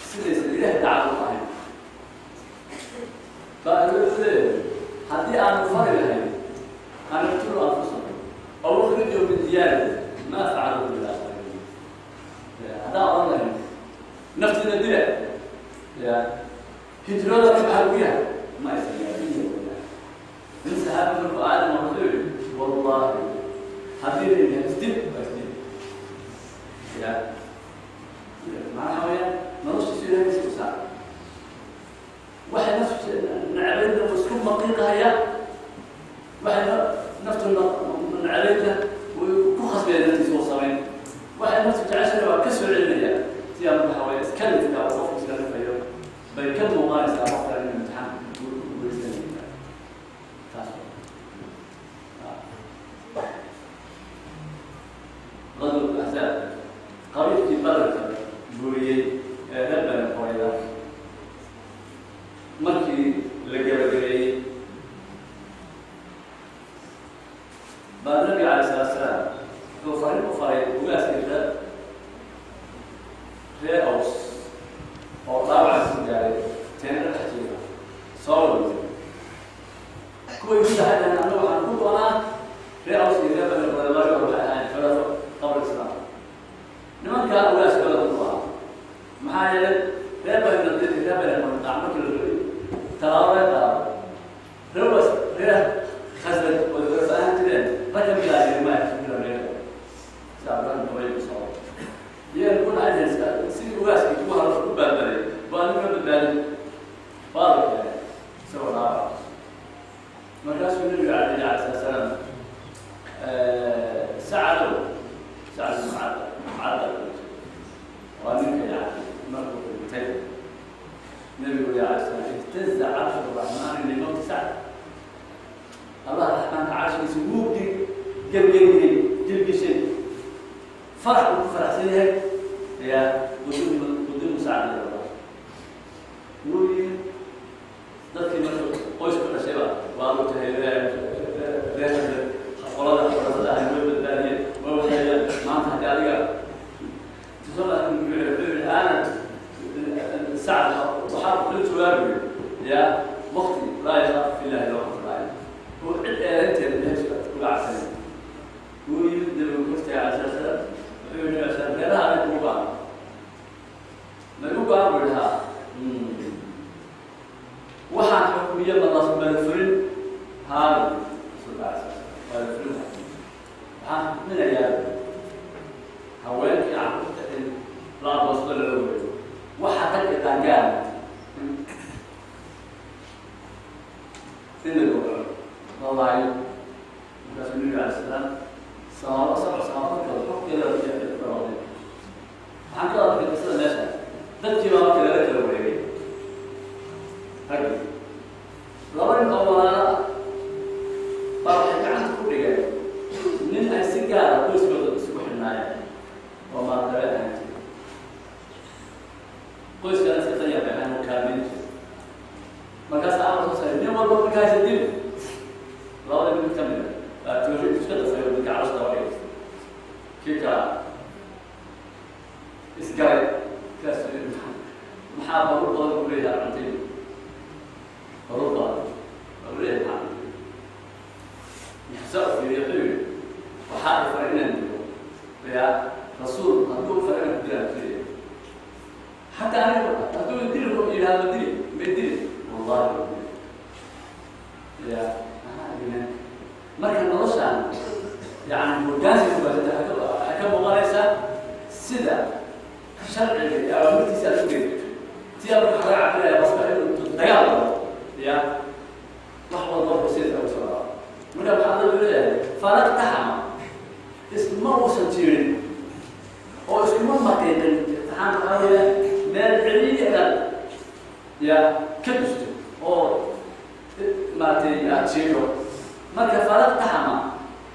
sidaysan Ilahay dacad u ahayn, baa wuxuu leeyahay: haddii aanu fari lahayn an iqtuluu anfusahum aw ukhrijuu min diyaarihim maa facaluu illa qaliil. Haddaan oran lahayn naftiina dila, ya hijrada ka baxa guryaha, ma aysan yaabin. Nin saxaabi markuu aadam wuxuu yihi: wallahi, haddii la yidhaha isdil, waa isdil. Ya macnaha weeyaan noloshiisu Ilahay isu saar, waxay naftu nacabaydna wuu isku maqiiqahaya, waxay naftu nacabaydna wuu ku khasbaya naftiisa uu samayn, waxay naftu jeceshana waa ka soo celinaya. Sidaa marka waxa weya iskalifka oo qofku iska lifayo bay ka muuqanaysaa qofka inuu imtixaan ku guuleysanaya. Taas Qaswat Axzaab, qabiilkii Badarka buriyey ee reer Bani Qurayda, markii la gabagabeeyey baa Nabiga alayh salatu salaam wuxuu fariin u faray ugaaskii reer Aws oo dhaawaca ku gaaray, teena dhex jiifa soo wada. Kuway ku dhahay: annagu waxaan ku doonaa reer Aws iyo reer Bani Qurayda. Marka waxay ahayn xulafo qabl Islaam. Nimankaa ugaaskooda ku ahaa, maxaa yeelay reer Bani Nadiir iyo reer Bani Qurayda markii la rabay tallaabo laga qaado, reer was reer Khasraj oo xulafo ahaan jireen rag ka mid ah ma reer si Cabdullah bin Ubay ku socdo, iyaga ku dhacay sidii ugaaskii kuwa hore ku badbaday waa ninka badbaadin. Waa la keenay isagoo dhaawac. Markaasuu Nabiga alayhi salatu salaam: Sacado, Sacad bin Mucaad, Mucaad waa ninka yani markuu dhintay Nabigu yiri alayhi salam: ihtaza carshu raxmaani limawti Sacd. Allah raxmaanka carshigiisa wuu gergeriyey, gilgishay, farax uu ku faraxsan yahay ya qudimu Sacd ila Allah. Wuu yiri dadkii marka qoysku dhashayba waa u tahay reer qolada xorasada ahay, way badbaadiyeen, way waxeeyeen. Maanta haddii adiga ana Sacd waxaa la jawaabayo ya waqti laa yakhaaf fi llahi lawmata laa'im oo cid eedanteeda Ilahay uga cabsanay. Wuu yimid Nabigu hortaaga alay sala salaam. Wuxuu yihi nabi sal: reeraha adiga kugu go-an ma igu go-an? Buu yihi: haa. Waxaan xukmiye ma la fulin? Haa, rasuulka alay sala slam, waa la fulin. Waxaan xukminayaa haweenkii carruurta in la adoonsado, lala wareego, waxa ragga qaangaara in la gowraco, la laayo. Markaasuu Nabiga alay salaam samaabo sabc samaadoodkooda xogkeeda dhawaaqday. Waxaan ka hadlay qisada meesha dadkii baa marka lala kala wareegay raggii. Laba nin oo walaala ah baa waxay gacanta ku dhigeen nin ay si gaara qoyskooda isugu xidhnaayeen oo maalqabe ahaan jiray. Qoyskana si danyar bay ahaan oo kaalmeyn jiray. Markaasa amar soo saaray: nin walba markaasa dil. Labada mid ka mid a baa toori iska dafay oo ninka calosha daba dhigay. Kii kala isgalay. Kaas maxaa baruur badan ku leeyahay cuntaydu? Baruur badan baa leeyahay, maxaa cuntaydu? Saa u fiiriya, wuxuu yihi: waxaa i faray inaan dilo ya rasuul. Hadduu faray inaan ku dilaan ku dilaya, xataa aniga hadduu dili yidhahdo dili, ma dili, wallahi waa dili. Ya maxaa iimaanka marka noloshaan yani hogaansiga kubaasanta waxay ka muuqanaysaa sida sharciga iyo awaamirtiisa aad u geedato. Si aad Ya ka dusto oo maaragtay aada jiidho. Marka falaqtaxama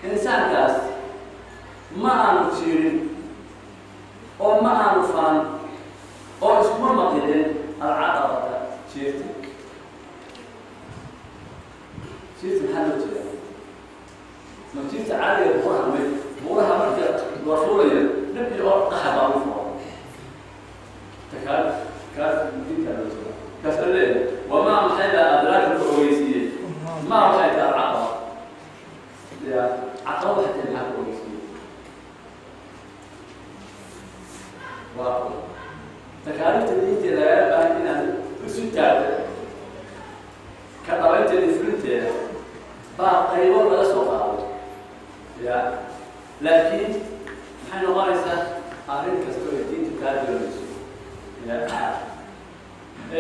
insaankaas ma aanu jiirin oo ma aanu falan oo iskuma maqilin alcaqabata jiirta. Jiirta maxaa loo jeedaa? Ma jiirta caadiga buuraha may buuraha marka la fuulayo dhib iyo oo qaxa baa lagu fuula takaal kaas diinta loo jeeda kaas la leeyahay. Wamaa maxay baa adraaka ku ogeysiiyey? Maa waxay tahay alcaqaba? Ya caqaba waxay tahay maxaa ku ogeysiiyey? Waa takaaliifta diinteeda lagaga baahan inaad isu taagto ka dhabaynteeda, fulinteeda baa qaybo laga soo qaaday. Ya laakiin maxay noqonaysaa arrin kasta oo diintu kaa doonayso ya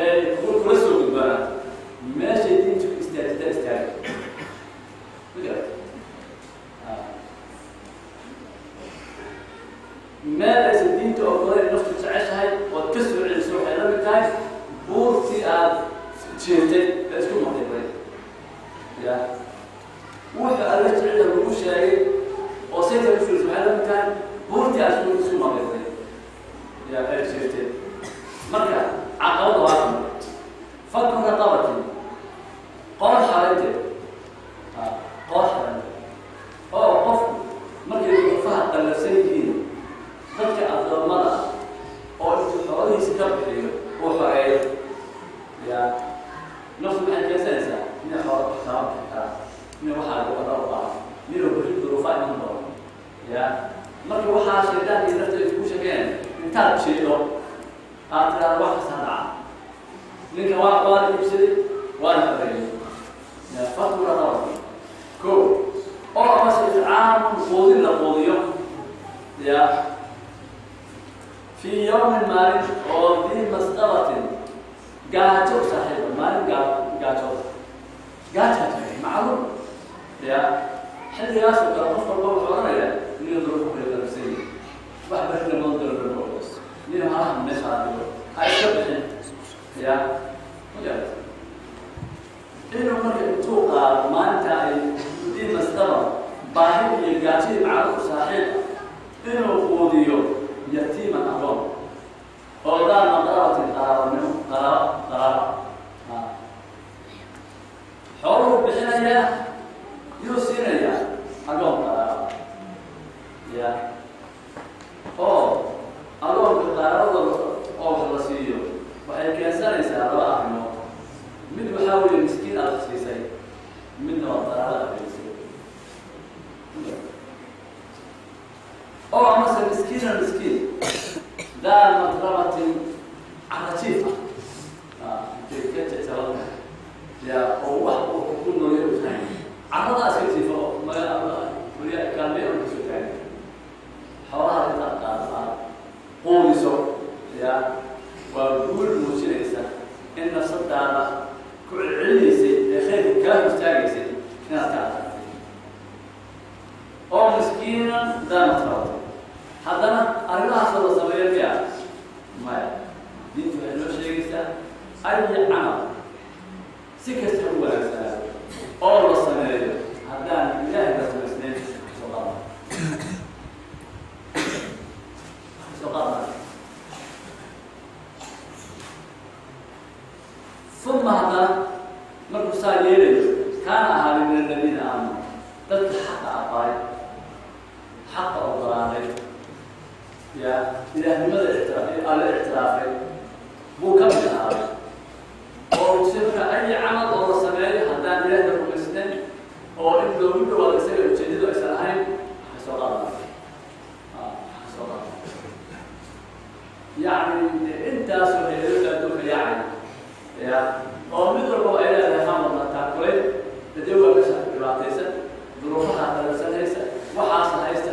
ee kula soo gudbana meeshay diintu istaajita istaaga, ma garata? Meel aysan diinta ogolayn naftu jeceshahay ood ka soo celiso waxay la mid tahay buurtii aad jeertay ee isku maqiiqday. Ya wuxuu alla jecel lagu sheegay oo sayta u fiirsa waxay la mid tahay buurtii aad isku maqiiqday ya ee jeertay. Marka caqabada waa kan faku raqabati, qoor xalinteed, qoor xalinteed oo qofku markay duruufaha qallafsan yihiin dadka addoommada ah oo intuu xoolihiisa ka bixiyo uu xoreeyo. Ya naftu maxay keensanaysaa? Inay xoolo kama bixi karaan, inay waxaa lagu wada u qaato, inuu bixi duruufa iman doono. Ya marka waxaa shaydaan iyo nafta ay kugu sheekeen intaad jeedo aad tiraahdo wax kasta dhaca, ninka waa la iibsaday, waana xoreeyey. Ya faku raqabati ko oo amase itcaamun quudin la quudiyo ya fii yawmin maalin oo dii masqabatin gaajo u saaxiiba, maalin gaajo gaajaa jiray macluum. Ya xilligaas oo kale qof walba wuxuu odhanayaa nin duruufo kala qalabsan yahay, wax barina badan doono nin halaha meesha dhigo ha iska bixin. Ya ma garata inuu marka intuu qaado maalinta ay dii masqaba baahi iyo gaajo iyo macluum saaxiib inuu quudiyo yatiiman adoon oo daa maqrabatin qaraabanimo, qaraabo qaraabo xooluhu bixinayaa yuu siinayaa agoon qaraabo. Ya oo agoonka qaraabada oo wax la siiyo waxay keensanaysaa laba arrimood: mid waxaa weeye miskiin aada siisay, midna waa qaraabada aad siisay. Oo amase miskiina miskiin daa matrabatin carajiif ah intay ka jajaban tahay ya oo wax uu ku noolya u tahay carradaa iska jiifa oo maga kaalmeyo on kasoo taagan xoolaha intaad qaado aad quudiso ya waa guul muujinaysa in nafsadaada ku celcelinaysay ee khayrka kaa hor istaagaysay inaad ka adkaatay. Oo miskiinan daa matrabatin. Haddana arrimahaasoo la sameeyo miya? Maya, diintu waxay noo sheegaysaa ay camal si kasta u wanaagsanaado oo la sameeyo haddaan Ilaahay la samaysnayn soo qaadna soo qaadna. Uma haddana markuu saa yeelayo kaana ahaaday min aladiina aamanu, dadka xaqa aqbalay, xaqa ogolaaday, ya ilaahnimada alle ictiraafay buu ka mid ahaaday. Oo si marka ay camal oo la sameeyo haddaan Ilaah la rumaysnayn oo in loogu dhawaado isaga ujeedadu aysan ahayn waxa soo qaadana waxa soo qaadana. Yacni intaasoo hayadooda adduunka yaacay ya oo mid walbaba ay leedahay hamadna taakulay dadyogaa meesha dhibaataysan, duruufaha qalabsan haysta, waxaasa haysta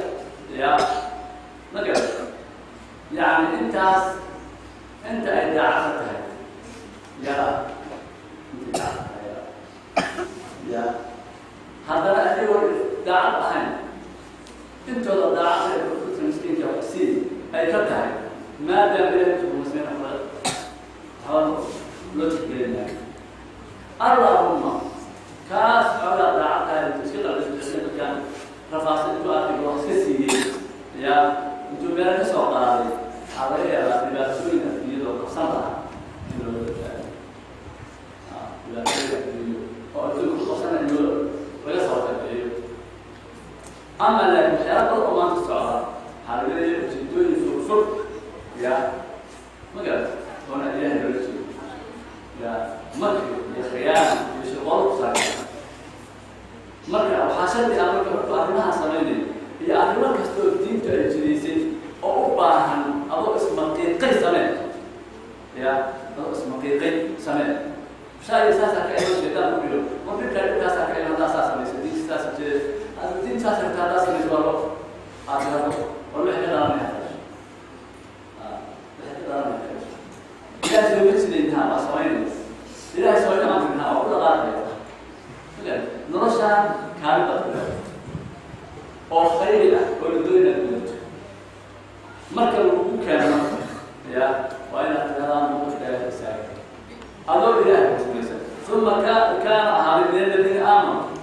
ya ma garat. Yacni intaas inta ay daacadka tahay ya intay daacad tahay ya haddana adigoo daacad ahayn intooda daacad ee dadka miskiinka wax sii ay ka tahay maadaama Ilahay intu rumaysnayn waxba loo tixgelin. Allahumma kaas xoogaa daacadtahay intuu iska qalbisbixin dadkan rafaasa intuu arkay oo iska siiyey, ya intuu meelo ka soo qaaday, waxaa laga yaabaa dhibaatooyin adduunyada oo qabsan lahaa in looga badbaado. Dhibaatooyin adduunyo oo adduunka ku qabsana in loo laga soo tabixiyo. Ama laakiin waxyaala badan oo maanta socda waxaa laga leeyahay ujeedooyin fog fog, ya ma garat, oona Ilaahay loola jeedo, ya makri iyo khiyaana iyo shirqoolo ku saabsan. Marka waxaa shardi ah marka markuu arrimaha samaynayo iyo arrimo kasta oo diintu ay jidaysay oo u baahan adoo ismaqiiqay samee, ya adoo ismaqiiqay samee. Shaay saasaa ka iman, shaydaan ku dhigo mar dhibkaa, dhibkaasaa ka iman haddaa saa samayso. Diinta saas jeeda, diinta saas rabta haddaa samayso, waa loo aad tirahdo war waxay ka dhalanaya, waxay ka dhalanaya. Ilahay sooma jidayntaa, waa samaynaya. Ilahay soo imaantinaa, waa ku dhaqaaqaya. Noloshaan kaalin baad ku leedahay oo khayri ah oo la doon inaad gudato. Marka lagu keeno, ya waa inaad tirahdaan mowqifka Ilaahay istaaga adoo Ilaahay rumaysan. Uma ka kaana ahaaday min aladiina aamanuu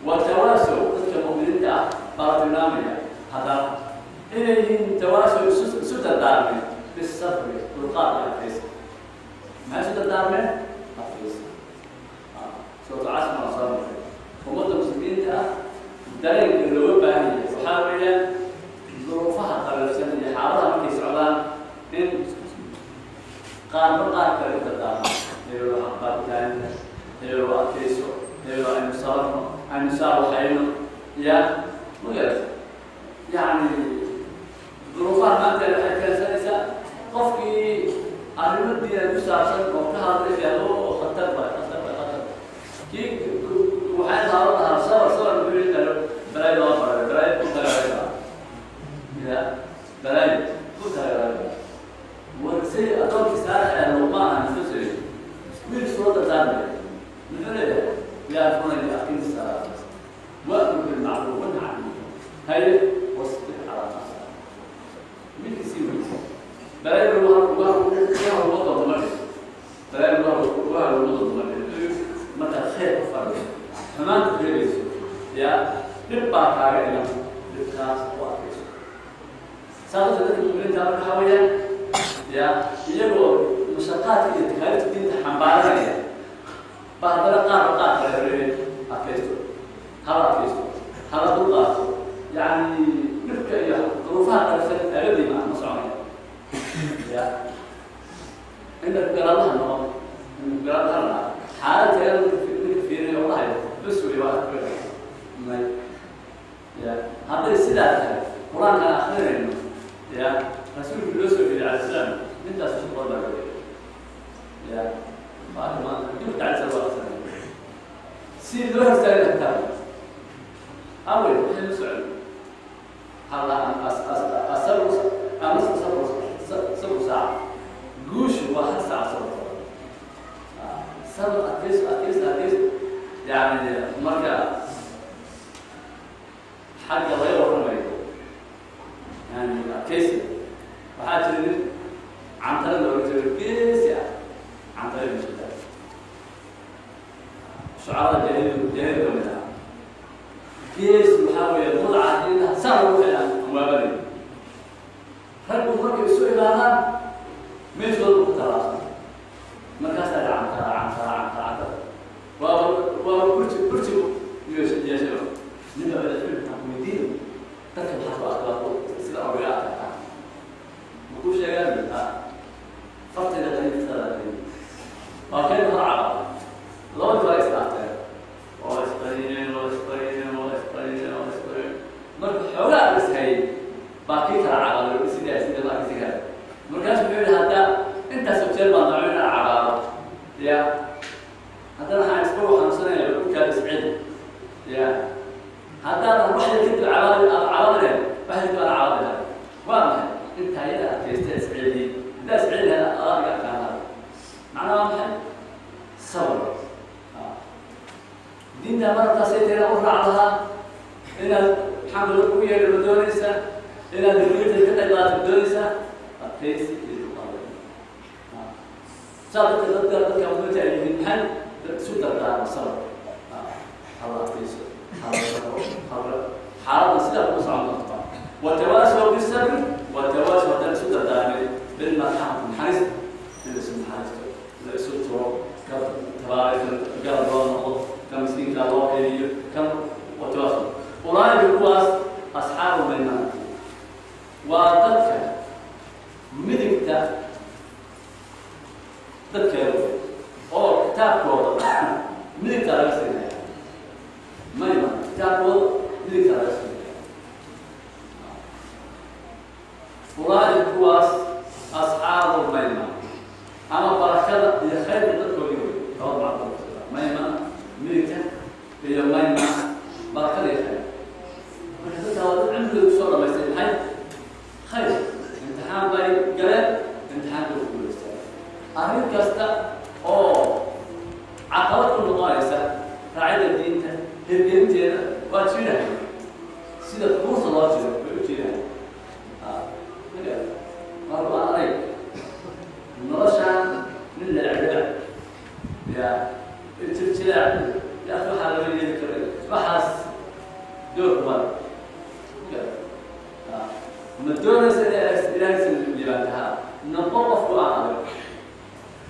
watawaasow. Dadka mu'miniinta ah baa la tilmaamaya haddana inay yihiin tawaasow, isu dardaarmeen, bisabri, dulqaad iyo adkaysi. Maxay isu dardaarmeen? Adkaysi. Suuratu Casr waa soo marray. Ummadda muslimiinta ah dareenka looga baahan yahay waxaa weeyaan duruufaha qalafsan iyo xaaladaha markay socdaan in qaarba qaar kale u dardaarmo. Hebel waxaa baa ku taaganta, hebel waa adkayso, hebel aynu sabarno, aynu saa waxayno, ya magarata. Yacni duruufaha maanta waxay keensanaysaa qofkii arrimo diinan ku saabsan oo ka hadlay oo khatar ba, khatar ba, khatar. Kii waxay lahaa lahaa sabar, sabar muxuu yidhahdo, balaayo loo baray, balaayo ku tagaysa, ya balaayo ku tagaysa. War say adoonkii saalax ah looma aha muxuu wiil soo dardaarmaya, muxuu leeyahay? Yaa bunaya aqim salaata wa'mur bilmacruuf wanha can munkar, haye, wasbir calaa ma asaabak. Wiilkiisii weyse balaayo lugaha lugaha uga doonto ma dhihin, balaayo lugaha lugaha uga doonto ma dhihin. Markaad khayr ku fadhiso, xumaanta reebayso, ya dhib baa kaaga iman, dhibkaas u adkayso. Saa darteed dadka mu'miniinta marka waxaa weeyaan, ya iyagoo mashaqaadka iyo takaaliifta diinta xambaaranaya ba haddana qaarba qaar kale reebeen adkaysto, hala adkaysto, hala dulqaato. Yacni dhibka iyo duruufaha qalafsan aaladii ma soconaya, ya inta garaadaha noqon, inta garaadaha lahaa xaalad tayada ninka fiiriyo oo dhahayo bas wey, waa may. Ya hadday sidaa tahay, Qur-aankaan akrinayno, ya rasuulku loo soo geliyay alay salaam, intaas isku qor baa loo ya maanta maanta dibka alay sala waa akrinay si loo hortaagay kitaab awel wixii la socday. Waxaa la anisfu sabru sabru saaca, guushu waa hal saac. Sabr, sabr, adkayso, adkayso, adkayso. Yani marka xagga laga warramayo yani adkaysi, waxaa jira nin Cantare looga jiro, geesi ah. Cantare ibn Shadaad, shucarada jaahilidu jaahilidu ka mid ah. Geesi waxaa weeye mudaca indhaha saa lagu xidhaa amwaabanayo. Raggu markay isu imaadaan meeshooda ku tallaabsan, markaasaa Cantara, Cantara, Cantara, Cantara waa burji burji yeeshaba. Nin baa maxaan weydiin, dadka maxaad ku akhlaaqo sida ogaga adkaataa? Makuu sheegaan fartayda qaniintada waa keen hor caqab. Labadii waa isdhaafteen oo isqaniineen oo isqaniineen oo isqaniineen oo isqaniineen. Marka xoogaa ishayay baa kii kala caqabay sidaa sida marka si kale. Markaasu wuxuu yihi, hadda intaasoo jeer baan damco inaan caqaabo, ya haddana waxaan iska xanuunsanaya dhulkaada isceli. Ya haddaadan wax yar kadib cabaadi aad cabaadi lahayd, wax yar kadib aan cabaadi lahayd. Waa maxay intaa yada adkaysta isceliyey? Haddaa isceli lahayd adaa iga adkaan lahayd. Macnaha waa maxay? Sabr. Diinta marartaasay tahay inaad u raac lahaa, inaad maxaa loo kugu yeedhi ma doonaysaa, inaad hirgelinta ka qayb qaadato doonaysaa, adkaysi iyo dulqaad. Saa dadka muslimiinta ay yihiin maxay Isu dardaarmo sabr, hala adkayso, hala sabro, hala xaaladda sidaa kuma socon doonta. Watawaasaw bisabri watawaasaw, haddaan isu dardaarmay, bilmarxamati, naxariista, in la isu naxariisto, la isu turo, ka tabaaraysan garab loo noqdo, ka miskiinka loo heliyo kan. Watawaasaw ulaaika, kuwaas asxaabu maymana, waa dadka midigta dadkeedu oo kitaabkooda midigta laga siinaya. Maymana, kitaabkooda midigta laga siinaya. Ulaaika, kuwaas asxaabu maymana ama barakada iyo khayrka dadkoodii wey. Labada macno, maymana midigta iyo maymana barakada iyo khayr. Marka dadka waa dad cimrigooda kusoo dhamaystay maxay? Khayr. Imtixaan bay galeen, imtixaanka ku guulaysteen. Arrin kasta oo caqabad ku noqonaysa raacida diinta hirgelinteeda waa jiidahay, sida buurta loo jiro bay u jiidahay. Marka waa adag noloshaan nin leecleec ya jirjileec ya waxaa laga yeeli karay, waxaas door kumale. Ma doonaysa Ilaahay liibaantahaa? Noqo qofku aan adag,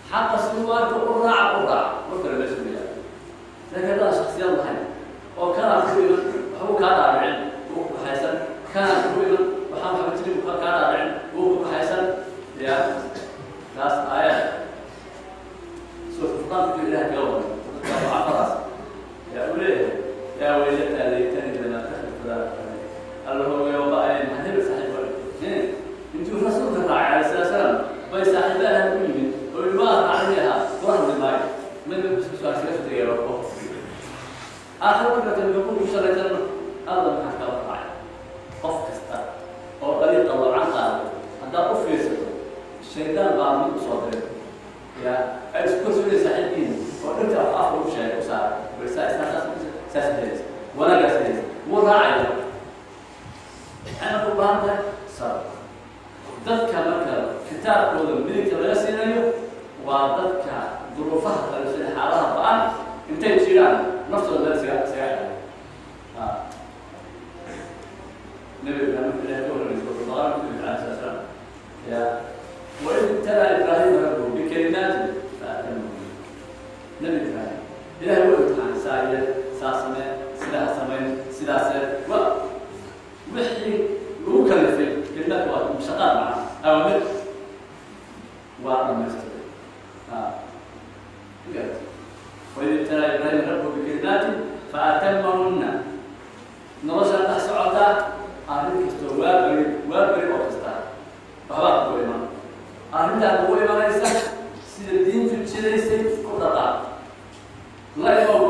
xaqa suwaarka u raaca, u raaca. Mar kale meesha ma yaalo, laakiin haddaan shaksiyad lahayn oo kanaa ku iman waxbuu kaa dhaadhicin, wuu ku kaxaysan, kanaa ku iman waxaan waxba jirin kaa dhaadhicin, wuu ku kaxaysan. Ya taas aayad suurta Furqaanka Ilaah kaga waran dadka ducafadaas yaa u leeyahay: yaa waylataa laytani lam attakhid fulana khaliila. Alla hoogayo ba-ay, maxaa hebel saaxiib ba intuu rasuulka raacay alayhi salatu salaam bay saaxiibahan u yimid oo yidhi waa raacay ahaa, kula hadli maayo, mid iskaga soo tegay oo aakhir marka dambe ku shalaysan. Alla maxaa kala raacay? Qof kasta oo dariiqa loocan qaaday haddaad u fiirsato, shaydaan baa mid usoo diray ya ay isku kalsoonaya saaxiibkiina oo dhinta afka u sheegay u saaray way saa saa saas saas helaysa, wanaagaas helaysa, wuu raacaya. Maxay marka u baahan tahay? Sabr. Dadka marka kitaabkooda midigta laga siinayo waa dadka duruufaha qalifsan, xaalaha ba-an intay jiraan naftooda meel isaga xelay. Nabi Ibrahim marka Ilahay ka warramay suurat Baqara ku yidhi alayhi salatu salaam ya waid ibtalaa Ibrahima rabbuhu bikalimaatin faatamahun. Nabi Ibrahim Ilahay wuu imtixaanay: saa yeel, saa samee, sidaa ha samayn, sidaasee wa wixii lagu kalifay. Kalimaadka waa mushaqaad, macna awaamir, waa dhamaystiray. Waid ibtalaa Ibrahima rabbuhu bikalimaatin faatamahunna. Noloshaan dhex socotaa arrin kastoo waa beri, waa beri oo kasta waxbaa kugu iman. Arrintaa kugu imanaysa sida diintu jidaysay ku dhaqaaq, la imo.